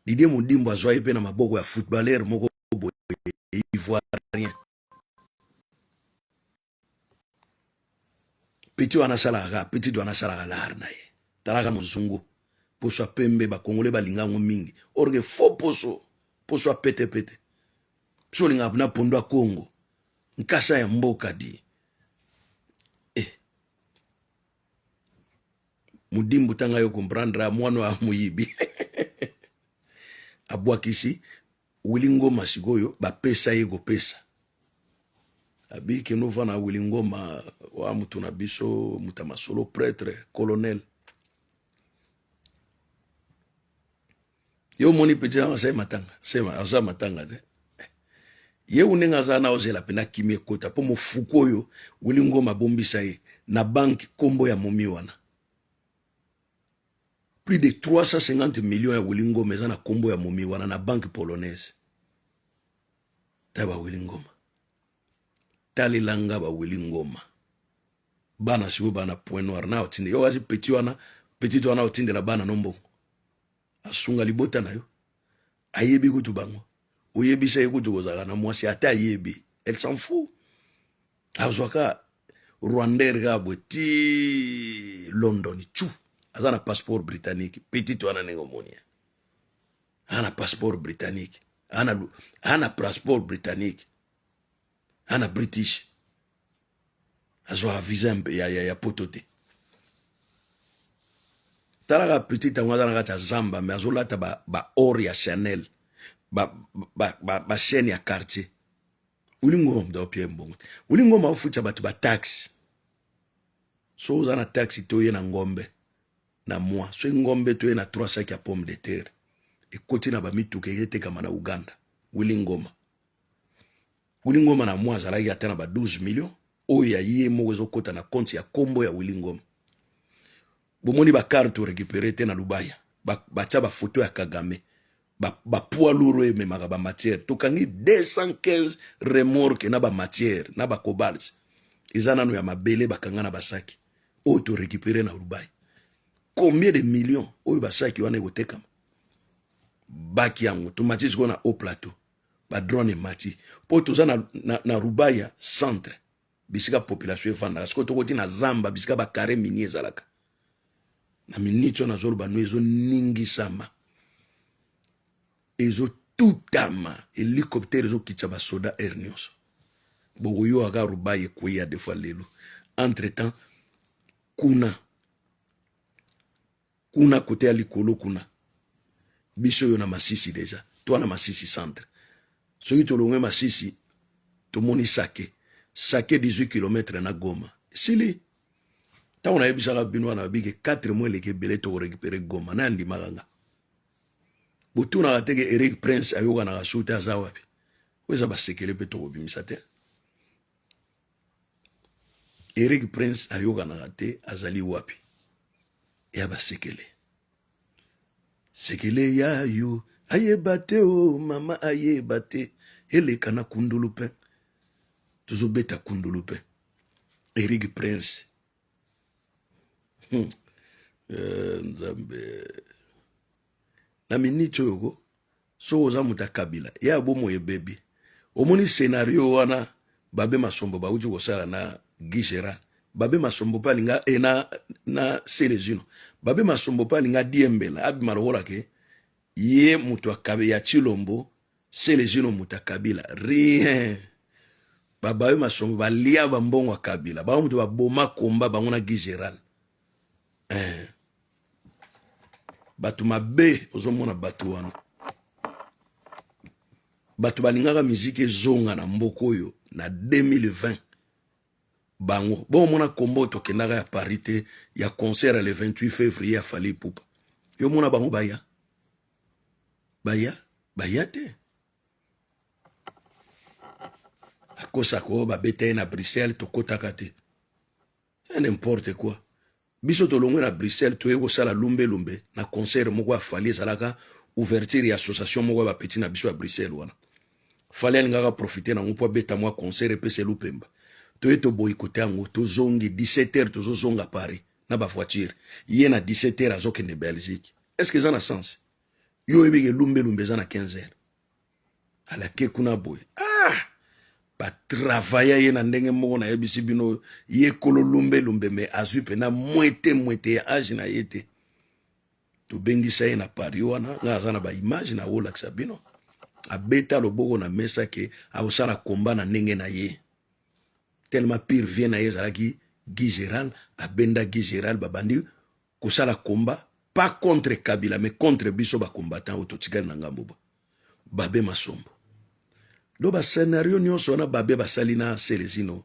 Didier Mudimbu azwa ye mpe na maboko ya footballeur moko boye ivoirien. Petit wana asalaka kaka petit wana asalaka lar na ye. Talaka mozungu poso ya pembe bakongole balinga yango mingi orge faux poso poso ya pete pete biso olingaka na pondo ya Congo nkasa ya mboka di eh. Mudimbu tanga yo comprendre mwana ya moyibi abwakisi Willy Ngoma sikoyo bapesa ye kopesa abi kende ovanda na Willy Ngoma wa mutu na biso moto ya masolo pretre colonel yo omoni petit yango asali matanga sema aza matanga te ye ndenge aza na ozela mpena kimi ekota mpo mofuku oyo Willy Ngoma abombisa ye na banke nkombo ya momi wana Plus de 350 millions ya Willy Ngoma eza na kombo ya momi wana na banque polonaise. Ta ba Willy Ngoma. Talela nga ba Willy Ngoma. Bana sikoyo bana point noir na otinde. Yo kasi petit wana, petit wana otindela bana no mbongo. Asunga libota na yo. Ayebi kutu bango. Oyebisa ye kutu kozala na mwasi ata ayebi. Elle s'en fout. Azwaka Rwandair kaka boye ti London chu aza na passeport britannique petit wana ndenge omoni aza na passeport britannique aza na passeport britannique aza na british azwaka visa ya, ya, ya poto te talaka petit yango aza na kati ya zamba me azolata ba, ba or ya chanel ba, ba, ba, ba chaîne ya quartier Willy Ngoma moto aopia ye mbongo te. Willy Ngoma aofutisa bato ba taxe. So oza na taxe te oye na ngombe na mois. Soki ngombe te oye na 3 sacs ya pomme de terre. Ekoti na ba mituka eketekama na Uganda. Willy Ngoma. Willy Ngoma na mois azalaki ata na ba 12 millions oyo ya ye moko ezokota na compte ya kombo ya Willy Ngoma. Bomoni ba carte to récupérer te na Lubaya. Batia ba photo ya Kagame. Ba, ba poids lourd oyo ememaka ba matière. Tokangi 215 remorque na ba matière na ba cobalt. Eza nano ya mabele bakanga na basaki oyo to récupérer na Lubaya. Combien de millions oyo basaki wana ekotekama? Baki yango tomati sikoyo na haut plateau. Ba drone emati po toza na, na, na Rubaya centre bisika population efandaka sikoyo tokoti na zamba bisika ba carré minier ezalaka na minute oyo nazoloba no ezoningisama ezotutama helicoptère ezokitisa basoda heure nyonso bokoyoka rubai ekweya des fois lelo entre temps kuna kuna kote ya likolo kuna biso oyo na masisi deja toa na masisi centre soki tolongwe masisi tomoni sake sake 18 km na goma esili ntango nayebisaka bino wana babike 4 mois eleki ebele tokorekipere goma naye andimaka nga botunaka te ke eric prince ayokanaka su te aza wapi oyo eza basekele mpe tokobimisa te Eric Prince ayokanaka te azali wapi? Ya basekele. Sekele ya yo ayeba te o oh, mama ayeba te eleka na kundulu pe tozobeta kundulu pe Eric Prince Eh, nzambe na minute oyo ko soki oza moto ya kabila ya bomoi ebebi omoni scenario wana babe masombo bauti kosala na Guy Gerard babe masombo mpe alinga e na, na Celezino babe masombo mpe alinga diembela abima lokola ke ye moto ya Tshilombo Celezino moto ya Kabila rien bababe masombo balia bambongo ya Kabila bango moto baboma komba bango na Guy Gerard eh. Bato mabe ozomona bato wana bato balingaka miziki ezonga na mboka oyo na 2020 bango bomona kombo tokendaka ya Paris te ya concert ya le 28 février ya Fally Ipupa yo mona bango baya baya baya te akosaka oyo babeta ye na Bruxelles tokotaka te n'importe quoi biso tolongwe na Bruxelles toye kosala lumbe lumbe na concert moko ya Fally ezalaka Ouverture ya association moko ya bapeti na biso ya Bruxelles wana. Fally alingaka profiter nango mpo abeta mwa concert epesa lupemba. Toye toboyikote yango, tozongi 17 heures, tozozonga Paris na ba voiture. Ye na 17 heures azokende Belgique. Est-ce que eza na sens? Yo oyebi ke lumbe lumbe eza na 15 heures. Alake kuna boye. Ah! Batravailla ye na ndenge moko nayebisi bino ye kolo lumbe lumbe me azwi mpena mwete mwete ya age na ye te. Tobengisa ye na Paris wana, ngai aza na ba image na olakisa bino. Abeta loboko na mesa ke akosala combat na ndenge na ye. Tellement pire vie na ye ezalaki Guy Gérald, abenda Guy Gérald babandi kosala combat pas contre Kabila mais contre biso ba combattants oyo totikali na ngambo ba Babe Masombo. Do ba scénario nyonso wana Babe basali na Celezino,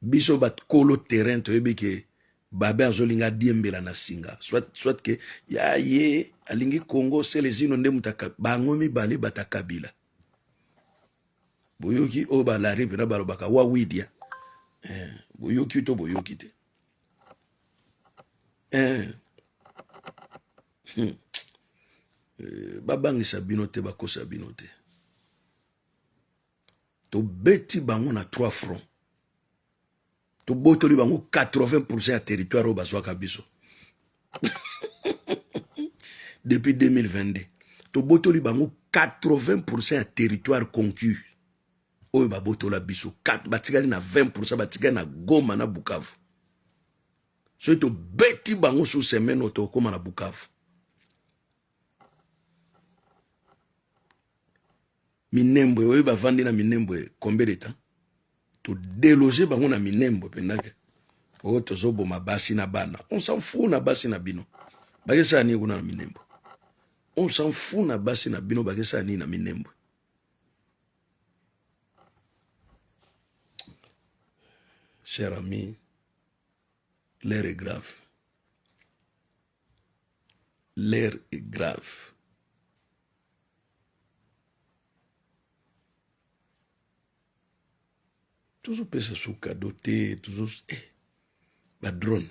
biso ba kolo terrain toyebi ke Babe azolinga diembela na singa, soit soit ke ya ye alingi Congo, Celezino nde muta bango mibale bata Kabila. Boyoki oyo ba lari pena balobaka wa widia. Boyoki to boyoki te. Babangisa bino te, bakosa bino te. Tobeti bango na 3 fronts. Tobotoli bango 80% ya territoire oyo bazwaka biso. Depuis 2022, tobotoli bango 80% ya territoire conquis oyo babotola biso. Batikali na 20%, batikali na Goma na Bukavu. Soki tobeti bango sous semaine oyo tokóma na Bukavu. Minembwe oyo bavandi na Minembwe combien de temps? Todeloge bango na Minembwe pendake oyo tozoboma basi na bana. On s'en fout na basi na bino. Bakesala nini kuna na Minembwe? On s'en fout na basi na bino, bakesala nini na Minembwe? Cher ami, l'heure est grave. L'heure est grave. Tozopesa so cadeau te, tozo ba drone,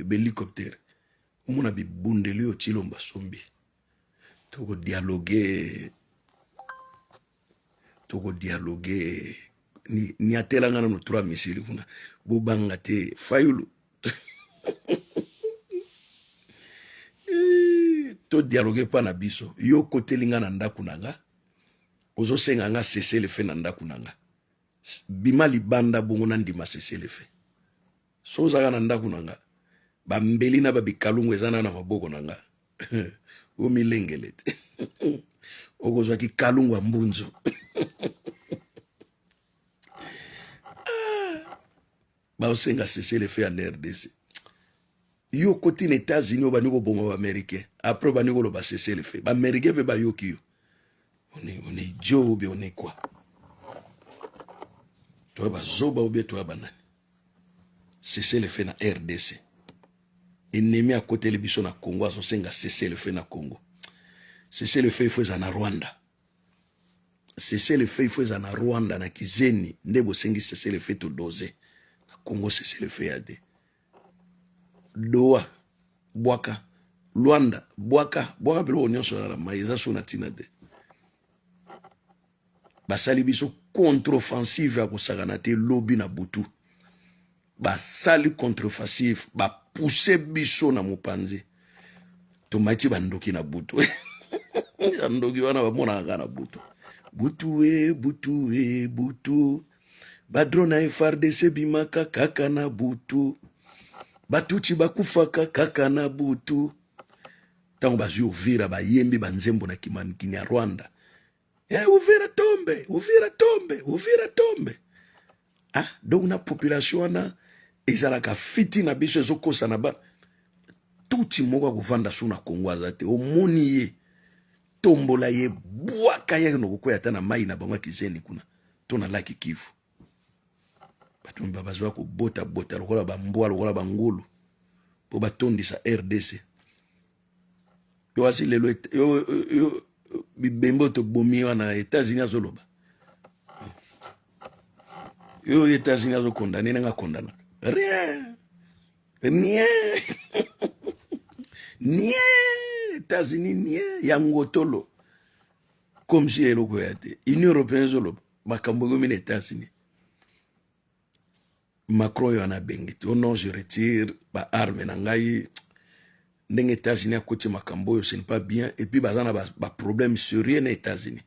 ba hélicoptère. Omona bibundeli oyo Tshilombo asombi. Toko dialoguer, toko dialoguer. Ni, ni atelanga nano 3 missiles kuna. Bobanga te, Fayulu. To dialoguer pa na biso. Yo koteli nga na ndaku na nga. Ozosenga nga cessez le feu na ndaku na nga. Bima libanda bongo na ndima cessez le feu. So ozaka na ndaku na nga, bambeli na babikalungu eza na na maboko na nga. Omilengele te. Okozwa kikalungu ya mbunzu. Baosenga cessez le feu en RDC. Yo koti na États-Unis obandi koboma ba Américains. Après obandi koloba cessez le feu. Ba Américains pe bayoki yo. On est idiot ou bien on est quoi? Toya bazoba ou bien toya banani? Cessez le feu na RDC. Ennemi akoteli biso na Congo azosenga cessez le feu na Congo. Cessez le feu il faut eza na Rwanda. Cessez le feu il faut eza na Rwanda na Kizeni nde bosengi cessez le feu to doser. Na Congo cessez le feu ya de. Doha bwaka Luanda bwaka bwaka biloko nyonso na mai eza so na tina te. Basali biso contre-offensive ya kosakana te lobi na butu. Basali contre-offensive, bapousse biso na mopanzi. Tomati bandoki na butu. Bandoki wana bamonaka kaka na butu. Butu e, butu e, butu. Ba drone ya FARDC bimaka kaka na butu. Batuti bakufaka kaka na butu. Tango bazwi Uvira bayembi banzembo na Kinyarwanda. Uvira tombe, Uvira tombe, Uvira tombe. Ah, donc na population wana ezalaka fiti na biso ezokosa na ba tuti moko akovanda su na Congo aza te. Omoni ye tombola ye bwaka ye no kokwea ata na mai na bango ya kizeni kuna to na laki Kivu. Bato mba bazwa kobota bota lokola ba mbwa lokola ba ngulu po batondisa RDC. Yo asi lelo yo, yo, bibembe oyo tobomi wana États-Unis azoloba. Yo États-Unis azokondane nanga kondana. Rien. Rien. Nie États-Unis nie ya ngotolo comme si eloko ya te. Union européenne ezoloba makambo ekomi na États-Unis. Macron oyo wana abengi te, oh non, je retire ba armes na ngai ndenge États-Unis akoti makambo oyo, ce n'est pas bien. Et puis baza na ba problème sérieux na États-Unis.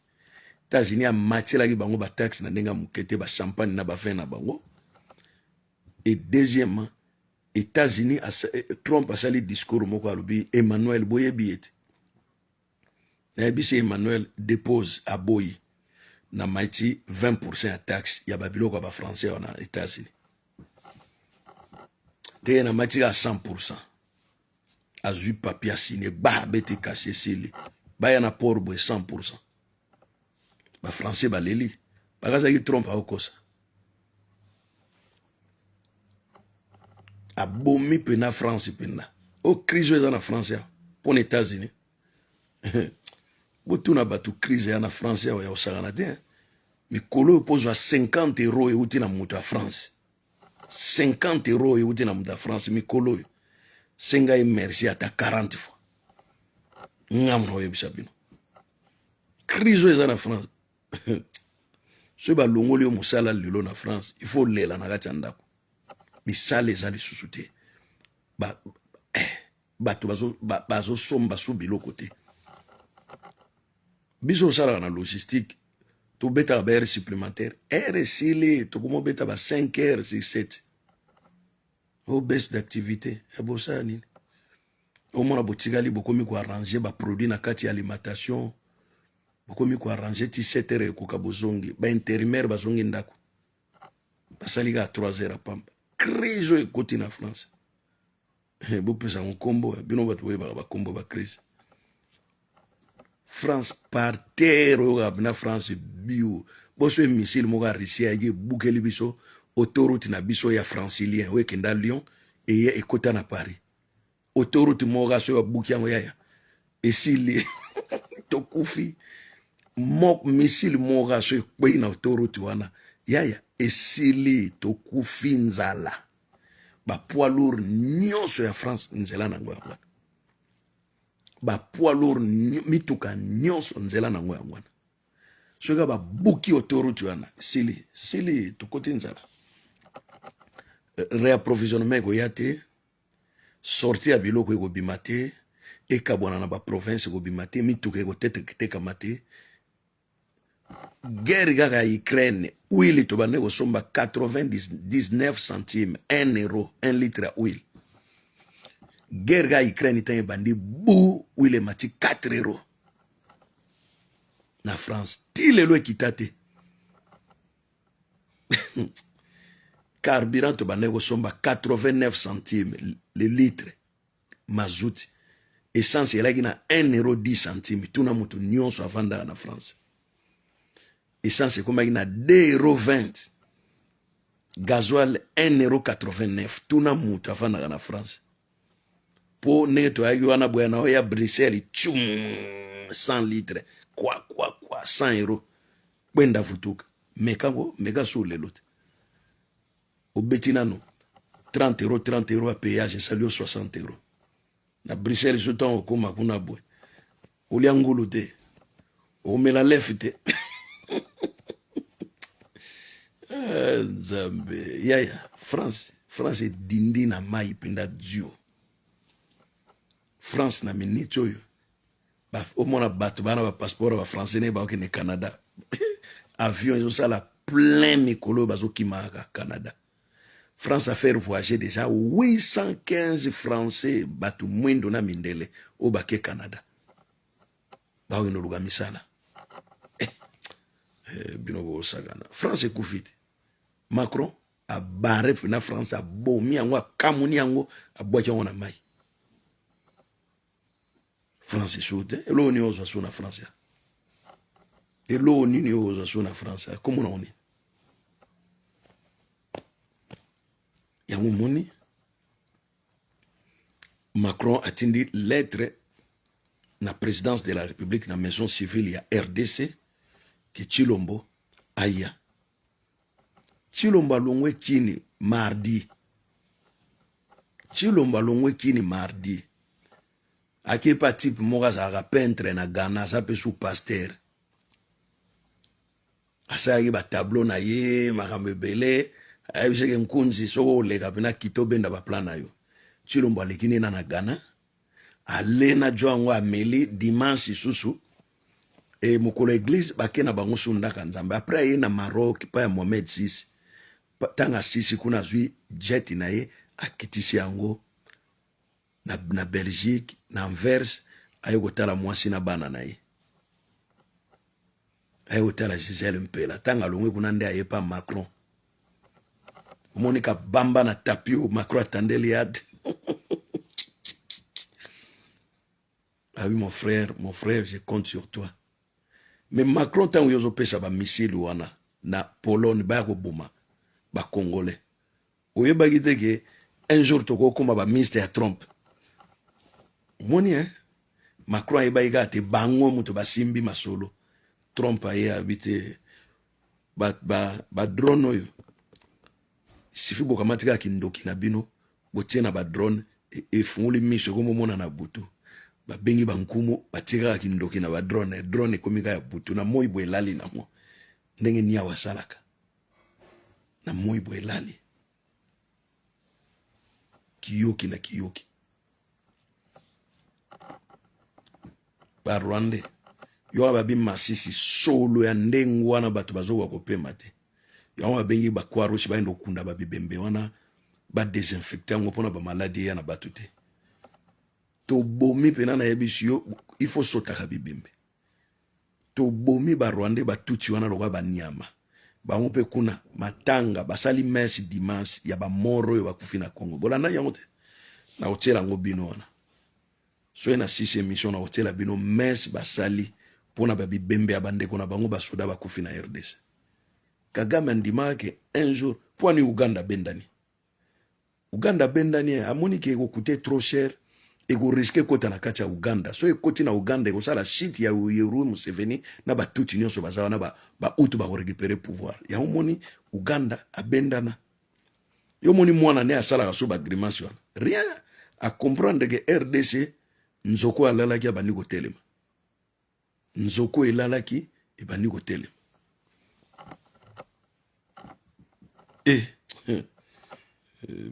États-Unis amatielaki bango ba taxe na ndenge ya moke te, ba champagne na ba vin na bango. Et deuxièmement, États-Unis, Trump asali discours moko, alobi Emmanuel, boyebi ye te, nayebisi Emmanuel dépose, aboyi na maiti 20% ya taxe ya babiloko ya bafrançais wana États-Unis te, na mati kaka 100%. Azwi papier, asine, ba abeti kasi esili, baya na port boye 100%. Bafrançais baleli, bakazaki Trump akokosa, abomi mpena France mpena. O crise oyo eza na France ya mpo na États-Unis, botuna bato, crise ya na France awa ya kosakana te. Mikolo oyo mpo ozwa 50 euro euti na moto ya France, 50 euro euti na moto ya France, mikolo oyo senga ye merci ata 40 fois. Ngambo na oyebisa bino, crise oyo eza na France, soki balongoli yo mosala lelo na France, il faut lela na kati ya ndako. Misala eza lisusu te, bato bazosomba so biloko te. Biso osalaka na logistique, tobetaka ba heure supplémentaire, heure esili, tokomobeta ba 5 heures sur 7 o baisse d'activité. Ebosala nini? Omona botikali, bokomi koarranger baproduit na kati ya alimentation, bokomi koarranger ti 7 heures ekoka, bozongi. Baintérimaire bazongi ndako, basali kaka 3 heures ya pamba. Crise oyo ekoti na France, bopesa yango nkombo, bino bato boyebaka bakombo bacrise. France par terre, oyo kaka na France bio boso e missile moko ya Russie ayaki ebukeli biso autoroute na biso ya francilien oyo ekenda Lyon, eye ekota na Paris. Autoroute moko kaka, soki babuki yango, yaya, esili, tokufi. Missile moko kaka, soki ekwei na autoroute wana, yaya, esili, tokufi nzala. Bapoids lourd nyonso ya France, nzela nango yango wana. Bapoids lourd, mituka nyonso, nzela nango yango wana. Soki babuki autoroute wana, sili sili, tokoti nzala. Réapprovisionnement ekoya te, sortie ya biloko ekobima te, ekabwana na baprovince ekobima te, mituka ekotekama te. Guerre kaka ya Ukraine, huile tobande kosomba 99 centime, 1 euro 1 litre ya huile. Guerre kaka ya Ukraine, ntango ebandi bu, huile emati 4 euro na France, ti lelo ekita te. Carburant tobandaki kosomba 89 centime le litre, mazuti, essence elaki na 1 euro 10 centime. Tuna moto nyonso avandaka na France. Essence ekomaki na 2 euro 20, gasoil 1 euro 89. Tuna moto avandaka na France. Mpo ndenge toyaki wana boya na oyo ya Bruxelles, tchum, 100 litre kwa kwa kwa 100 euro, kwenda futuka. Mekango, meka so lelo te, obeti nano 30 euro, 30 euro ya péage, esali yo 60 euro na Bruxelles. So ntango okóma kuna boye, olia ngulu te, omela lefe te. Nzambe, yaya, France, France edindi na mai mpenza dio. France na minute oyo, omona bato bana bapasseport ya bafrançais ndenge bakokende Canada, avion ezosala plein mikolo oyo, bazokimaka Canada. France a fait voyager déjà 815 Français, bato mwindo na mindele oyo bake Canada, bakokende oluka misala. Bino bosakana, France ekufi te. Macron abare na France, abomi yango, akamuni yango, abwaki yango na mai. France esu te. Eloko nini ozwa so na France ya? Eloko nini oyo ozwa so na France ya? Komona ngo nini yango? Moni Macron atindi lettre na présidence de la République, na maison civile ya RDC, ke Tshilombo aya. Tshilombo alongwe kini mardi, Tshilombo alongwe kini mardi. Ake pa type moko azalaka peintre na Ghana, aza pe sous pasteur. Asalaki ba tableau na ye makambo ebele, ayebisaki nkunzi soki oleka pena kita obenda ba plan na yo. Tshilombo aleki nena na Ghana, ale na jo yango ameli dimanche lisusu e mokolo eglise bake na bango su ndaka nzambe. Après aye na Maroc pa ya Mohamed VI, ntango asisi kuna azwi jet na ye akitisi yango na, na Belgique na Anvers, aye kotala mwasi na bana na ye, aye kotala Gisèle Mpela. Ntango alongwe kuna nde aye pa Macron, omoni kabamba na tapi oyo Macron atandeli ade Ah oui, mon frère, mon frère, je compte sur toi. Mais Macron, ntango yo ozopesa bamisile wana na Pologne baya koboma bacongolais, oyebaki te ke un jour tokokoma baministre ya Trump? Omoni hein? Macron ayebaki kaka te bango moto basimbi masolo. Trump aye abi te badrone ba, ba oyo sifi bokamati kaka kindoki na bino botie na badrone efungoli miso ekomi omona na butu. Babengi bankumu batie kaka kindoki na badrone, drone ekomi kaka ya butu na moi boye elali nango ndenge niawa asalaka na moi boye elali kiyoki na kiyoki. Ba rwandais yo babi masisi solo ya ndenge wana bato bazokoka kopema te. Yango babengi ba croix rouge bayenda kokunda ba bibembe wana, ba desinfecte yango mpona ba maladi eya na bato te. Tobomi mpena, nayebisi yo, il faut sotaka bibembe. Tobomi ba rwandais batutsi wana lokola banyama. Bango mpe kuna matanga basali messe dimanche ya bamoro oyo bakufi na Congo. Bolanda yango te, nakotiela yango bino wana soki na sisi emission, nakotiela bino messe basali mpona babibembe ya bandeko na bango basoda bakufi na RDC. Kagame andimaka ke un jour mpo ani Uganda abendani, Uganda abendani, amoni ke ekokute trop cher, ekoriske ekota na kati ya Uganda. So ekoti na Uganda ekosala shit ya Yoweri Museveni na batuti nyonso baza wana, bautu bakorécupere pouvoir. Yango moni Uganda abendana. Yo moni mwana ne asalaka so bagrimace wana, rien a comprendre ke RDC nzoko alalaki abandi kotelema, nzoko elalaki ebandi kotelema. Eh,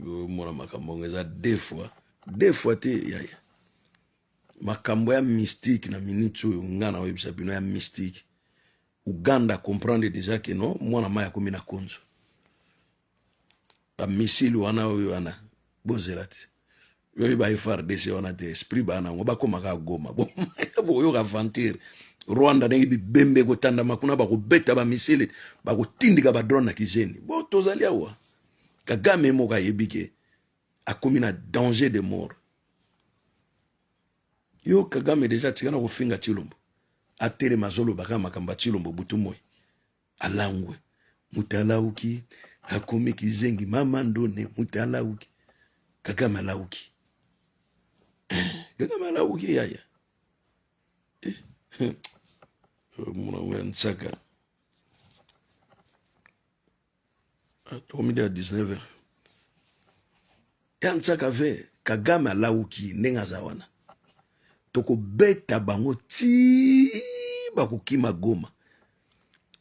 bomona makambo yango eza deux fois deux fois te yaya. Makambo ya mystique na minute oyo nga na oyebisa bino ya mystique. Uganda comprendre déjà que non, mwana mai akomi na konzo. Bamisile wana oyo wana bozela te, oyo ba FRDC wana te, esprit bana yango bakóma kaka Goma. Boyoka aventure Rwanda ndenge bibembe ekotandama kuna, bakobeta bamisile, bakotindika badrone na kizeni. Bo tozali awa, Kagame moko ayebi ke akomi na danger de mort. Yo Kagame deja atika na kofinga Tshilombo, atelema azoloba kaka makambo ya Tshilombo butu moi. Alangwe moto alauki akomi kizengi mama ndone moto alauki. Kagame alauki, Kagame alauki yaya. Monango ya nsaka tokomi ya 19 heures ya nsaka ve. Kagame alauki ndenge aza wana, tokobeta bango ti bakokima Goma.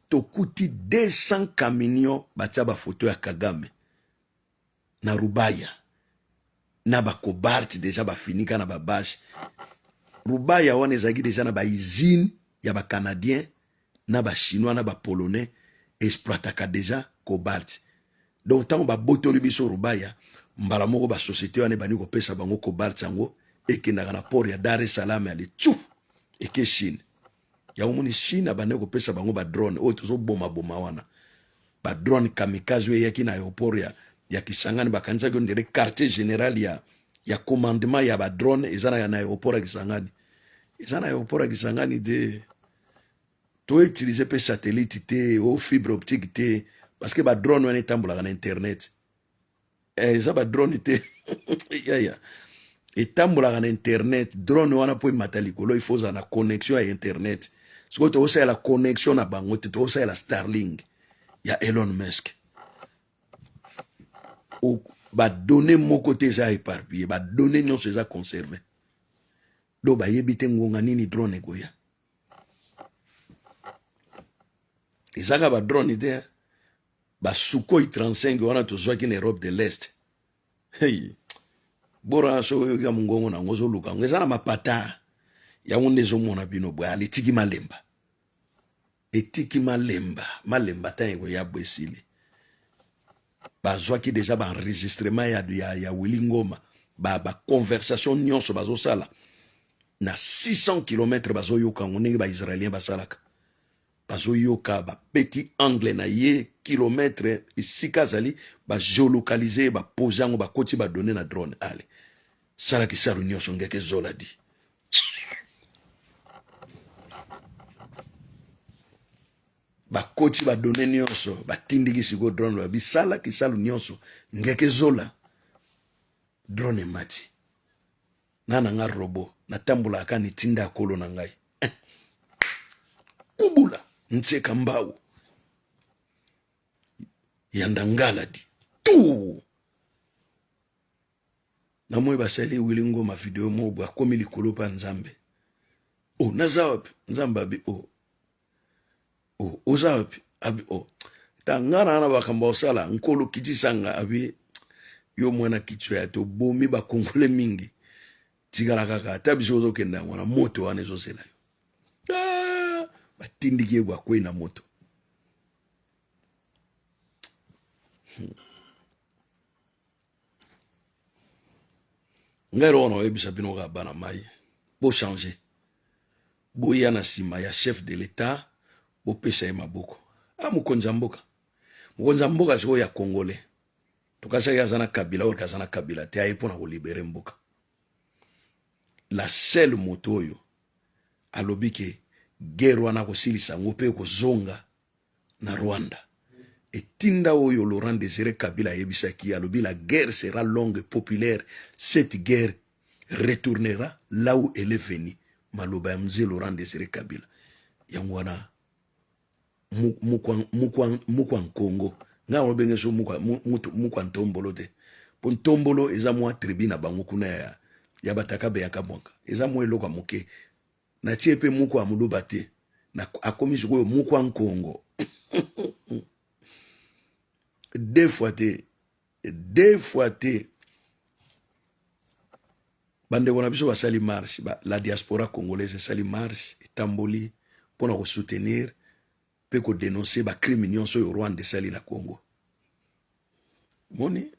Tokuti 200 camion batia bafoto ya Kagame na Rubaya na bakobalt deja bafinika na babashe. Rubaya wana ezalaki deja na bausine ya bacanadien na bachinois na bapolonais, exploitaka deja cobalt. Donc ntango babotoli biso Rubaya, mbala moko basosiete wana ebandi kopesa bango cobalt, yango ekendaka na port ya Dar es Salaam, ale tchu eke Chine. Yango moni Chine abandaki kopesa bango badrone oyo tozobomaboma wana, badrone kamikaze oyo eyaki na aéroport ya Kisangani. Bakanisaki ondire quartier général ya commandement ya badrone eza na aéroport ya Kisangani. Eza na aéroport ya Kisangani te. Toutilize mpe satellite te o fibre optique te, parce que badrone wana etambolaka na internet. Eza badrone te yaya, etambolaka na internet. Drone wana mpo emata likolo, il faut ozala na connexion ya internet. Sikoyo tokosalela connexion na bango te, tokosalela Starlink ya Elon Musk. Badonne moko te eza éparpille, badonne nyonso eza conserve. Do bayebi te ngonga nini drone ekoya. Ezaka ba drone te, ba Sukhoi 35 wana tozwaki na Europe de l'Est. Hey. Bora soki oyoki ya mongongo na yango ozoluka yango eza na mapata yango nde ezomona bino boye alitiki malemba etiki malemba malemba ntango ekoya bo esili bazwaki deja baenregistrement ya, ya, ya Willy Ngoma baconversation ba nyonso bazosala na 600 km bazoyoka yango ndenge baisraélien basalaka bazoyoka bapeti angle na ye kilometre esika azali bageolocalize ye bapose yango bakoti badonne na drone ale sala kisalu nyonso ngeke zola di bakoti badonne nyonso batindiki sikoyo drone babi sala kisalu nyonso ngeke zola drone emati na na nga robo natambolaka kaka na etinda ya kolo na ngai eh. Kubula nseka mbau ya ndangala di tu namoni basali wili ngoma video moko boye akomi likolo mpa nzambe o oh, naza wapi nzambe abi o oh. Oh, oza wapi abi oh. Ta nga na na makambo osala nkolo kitisa nga abi yo mwana kitso ya tobomi bakongole mingi tikala kaka ata biso ozokenda yango na moto wana ezozela yo ah, batindiki ye akwei na moto Ngai eloko na oyebisa bino kaka bana mai bochange boya na nsima ya chef de l'etat bopesa ye maboko a ah, mokonzi ya mboka mokonzi ya mboka sikoyo ya congolais tokasaki aza na kabila oyo aza na kabila te aye mpo na kolibere mboka la seule moto oyo alobi ke guerre wana akosilisa yango mpe ekozonga na Rwanda. Etinda oyo Laurent Desire Kabila ayebisaki, alobi la guerre sera longue et populaire, cette guerre retournera là où elle est venue. Maloba ya mzee Laurent Desire Kabila. Yango wana mukwa nkongo ngai yango benge so mukwa ntombolo te mpo ntombolo eza mwa tribu na bango kuna ya, ya batakabe ya kabwanga eza mwa eloko ya moke Natie pe mukwa ya muluba te. Na akomi sikoyo mukwa nkongo. Deux fois te. Deux fois te. Bandeko na biso basali marche, ba, la diaspora congolaise esali marche, etamboli mpo na kosoutenir mpe kodenonse bacrime nyonso oyo Rwanda esali na Congo. Moni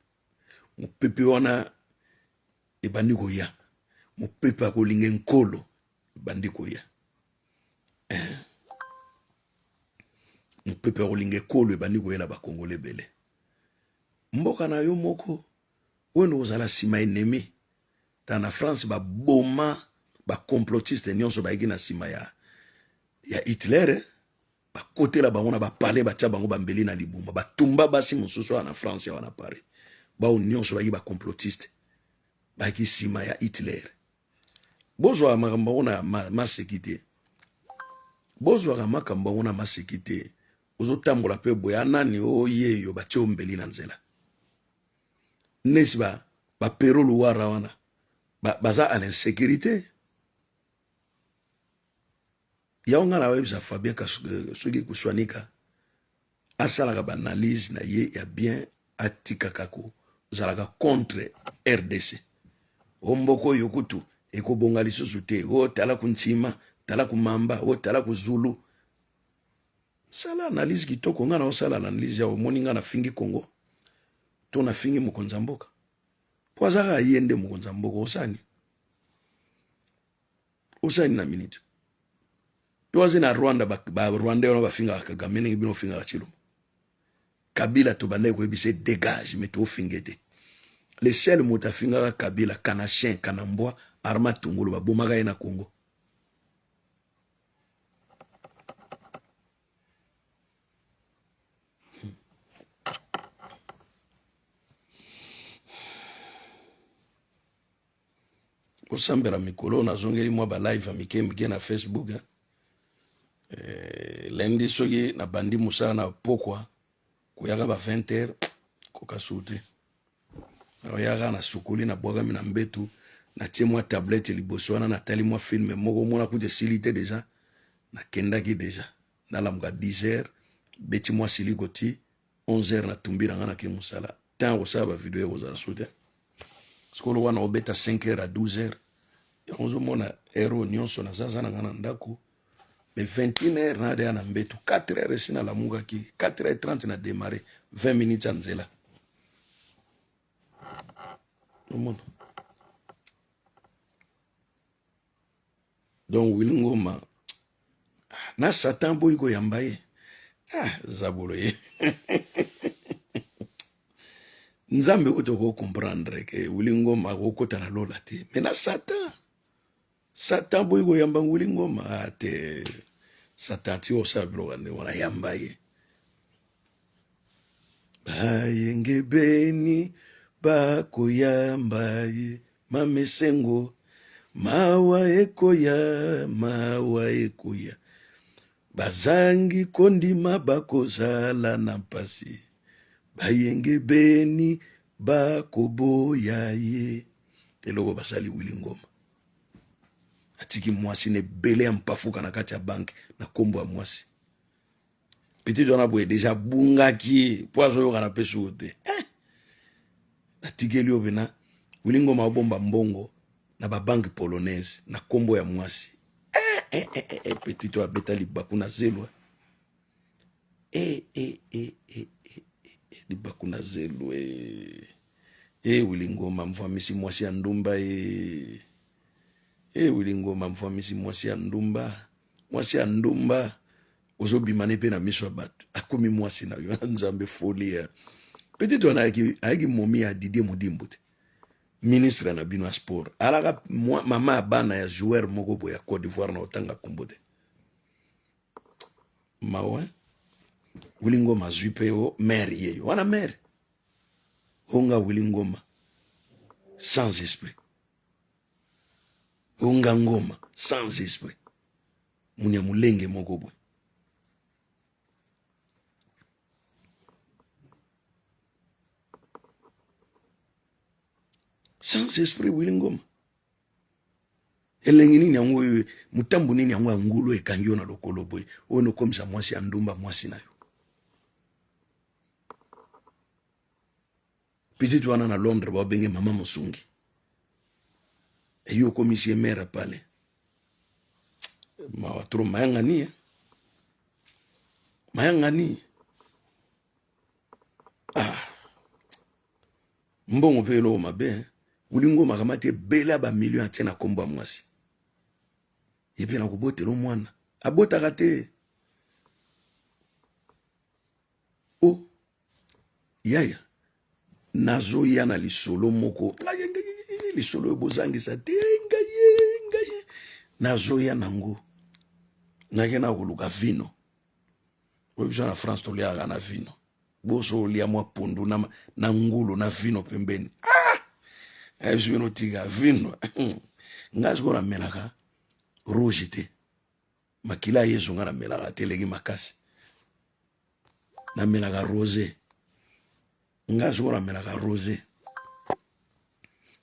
mopepe wana ebandi koya mopepe ya kolinga enkolo ebandi koya eh. Mopepe ya kolinga ekolo ebandi koyela bakongole ebele mboka na yo moko oyo nde kozala nsima ennemi ta na France baboma bacomplotiste nyonso bayaki na nsima ya, ya Hitler eh? Bakotela bango na bapale batya bango bambeli na libuma batumba basi mosusu awa na France awa na Paris bao nyonso bayaki bacomplotiste bayaki nsima ya Hitler bozwaka makambo yango na maseki te bozwaka makambo yango na maseki te ozotambola mpe boye anani oyeyo batie yo mbeli na nzela nesi ba bapero luwara wana baza à l'insécurité Yango nga nakoyebisa Fabien euh, soki Kuswanika asalaka ba analyse na ye ya bien atikaka kozalaka contre RDC. O mboka oyo kutu ekobonga lisusu te. O tala kuntima, tala kumamba, o tala kuzulu. Sala analyse kitoko nga na osala analyse ya omoni nga nafingi Congo to nafingi mokonzi ya mboka. Po azaka ye nde mokonzi ya mboka osani. Osali na minute to aze na Rwanda ba, ba Rwandais wana bafingaka Kagame ndenge bino ofingaka Tshilombo. Kabila tobandaki koyebisa ye dégage mais tofinge te. Le seul moto afingaka Kabila kana chien kana mbwa Armand Tungulu babomaka ye na Congo. Kosambela mikolo nazongeli mwa ba live ya mike mike na Facebook eh. Eh, lundi soki nabandi mosala na pokwa koyaka ba 20 heures koka su te nakoyaka na sukuli nabwakami na mbetu Natie mwa tablette liboso wana, natali mwa film moko, omona kutu esili te deja. Nakendaki deja. Nalamuka 10 heures, beti mwa siliko ti 11 heures, natumbi na nga nake mosala. Temps ya kosala ba video ekozala su te. Sikoyo wana obeta 5 heures à 12 heures. Yango ozomona heure oyo nyonso nazaza na nga na ndako. Mais 21 heures na deya na mbeto. 4 heures esi nalamukaki. 4 heures 30 na démarrer. 20 minutes ya nzela. Omona. Donc Willy Ngoma na Satan boyi koyamba ye. Ah, zabolo ye. Nzambe oyo toko comprendre ke Willy Ngoma akokota na lola te. Mais na Satan, Satan boyi koyamba Willy Ngoma ah, te. Satan ti osala biloko ya ndenge wana yamba ye. Bayengebeni bakoyamba ye mamesengo mawa ekoya mawa ekoya bazangi kondima bakozala na mpasi bayengebeni bakoboya ye eloko basali Willy Ngoma atiki mwasi na ebele ya mpafuka na kati ya banke na nkombo ya mwasi Petit wana boye deja abungaki po azoyoka na pesi oyo te eh! Natikeli yo pena Willy Ngoma abomba mbongo na ba banque polonaise na kombo ya mwasi eh, eh, eh, eh, eh, petit oyo abeta libaku na zelo eh, eh, eh, eh, eh, eh, libaku na zelo eh. Eh, Willy Ngoma mvwamisi mwasi ya ndumba eh. Eh, Willy Ngoma mvwamisi mwasi ya ndumba mwasi ya ndumba ozobima ne mpe na miso ya bato akomi mwasi na yo nzambe folie ya petit wana ayaki momi ya Didier Mudimbu te ministre na bino ya sport alaka mama ya bana ya joueur moko boye ya Côte d'Ivoire na otanga kombo te mawa Willy Ngoma azwi mpe o mare yeyo wana mare onga Willy Ngoma sans esprit onga Ngoma sans esprit munyamulenge moko boye sans esprit Willy Ngoma elengi nini yango oyo motambo nini yango ya ngulu ekangi yo na lokolo boye oyo nokomisa mwasi ya ndumba mwasi na yo petite wana na Londres babenge mama mosungi eyo okomisi ye mare pale mawa trop mayangani eh? mayangani ah. mbongo mpe eloko mabe eh? Willy Ngoma akamati ebele ya bamillion atie na nkombo ya mwasi ye mpe na kobotela mwana abotaka te o oh. Yaya nazoya na lisolo moko lisolo oyo bozangisa te ngai ngai nazoya nango nake na koluka vino oyo biso na France toliaka na vino boso olia mwa pondu na, na ngulu na vino pembeni ah! ayebisi bino tika vino ngai sikoyo namelaka rouge te makila ya Yesu ngai namelaka te elengi makasi namelaka rose nga sikoyo namelaka rose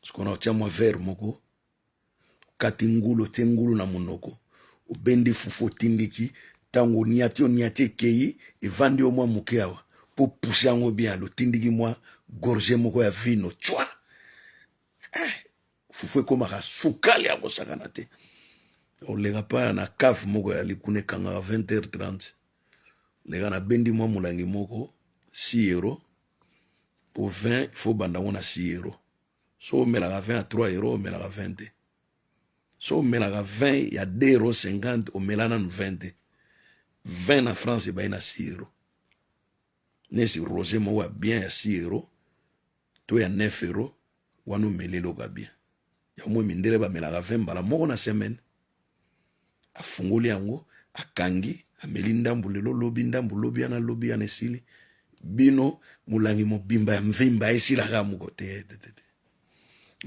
sikoyo naotia mwa verre moko okati ngulu otie ngulu na monoko obendi fufu otindiki ntango oniati oniati ekei evandi yo mwa moke awa mpo puse yango bien alo otindiki mwa gorge moko ya vino cwa eh, fufu ekomaka sukali ya kosakana te oleka pa na cave moko ya likuna ekangaka 20h30 leka nabendi mwa molangi moko 6 euro po 20 fo banda ngo na 6 euro so omelaka 20 ya 3 euro omelaka 20 te so omelaka 20 ya 2 euro 50 omela nanu 20 te 20 na France ebayi na 6 euro nesi rose moko ya bien ya 6 euro to ya 9 euro wana omeli eloko ya bien yango mindele bamelaka 20 mbala moko na semaine afungoli yango akangi ameli ndambu lelo lobi ndambu lobi yana lobi yana esili bino molangi mobimba ya mvimba esilaka moko te te te te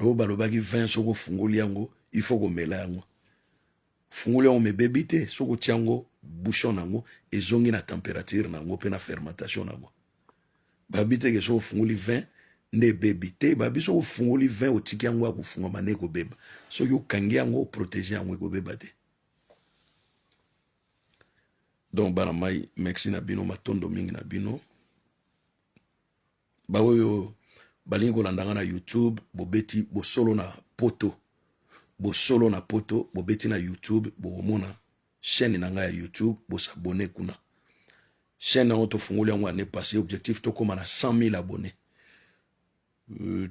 oyo balobaki 20 soki ofungoli yango il faut komela yango fungoli yango mebebi te soki otia yango bouchon na yango ezongi na température na yango mpe na fermentation na yango babi te ke soki ofungoli 20 Nde ebebi te. Babi soki ofungoli vin, otiki yango ya kofungwama, nde ekobeba. Soki okangi yango, oprotege yango, ekobeba te. Donc bana mai, merci na bino, matondo mingi na bino. Baoyo balingi kolanda nga na YouTube, bobeti Bosolo na Poto, Bosolo na Poto, bobeti na YouTube, bokomona chaîne na ngai ya YouTube. Bosabone kuna. Chaîne yango tofungoli yango année passée. Objectif, tokóma na 100 000 abonnés.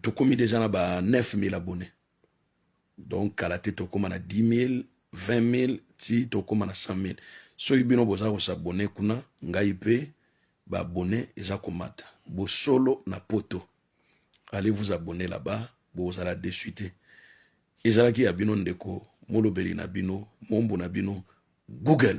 Tokomi déjà na ba 9 000 abonnés, donc kala te tokóma na 10 000, 20 000, ti tokóma na 100 000. Soki bino boza kosabone kuna, ngai mpe baabonnés eza komata. Bosolo na Poto, allez vous abonner là-bas, bozala déçu te. Ezalaki ya bino ndeko, molobeli na bino, mombu na bino, Google.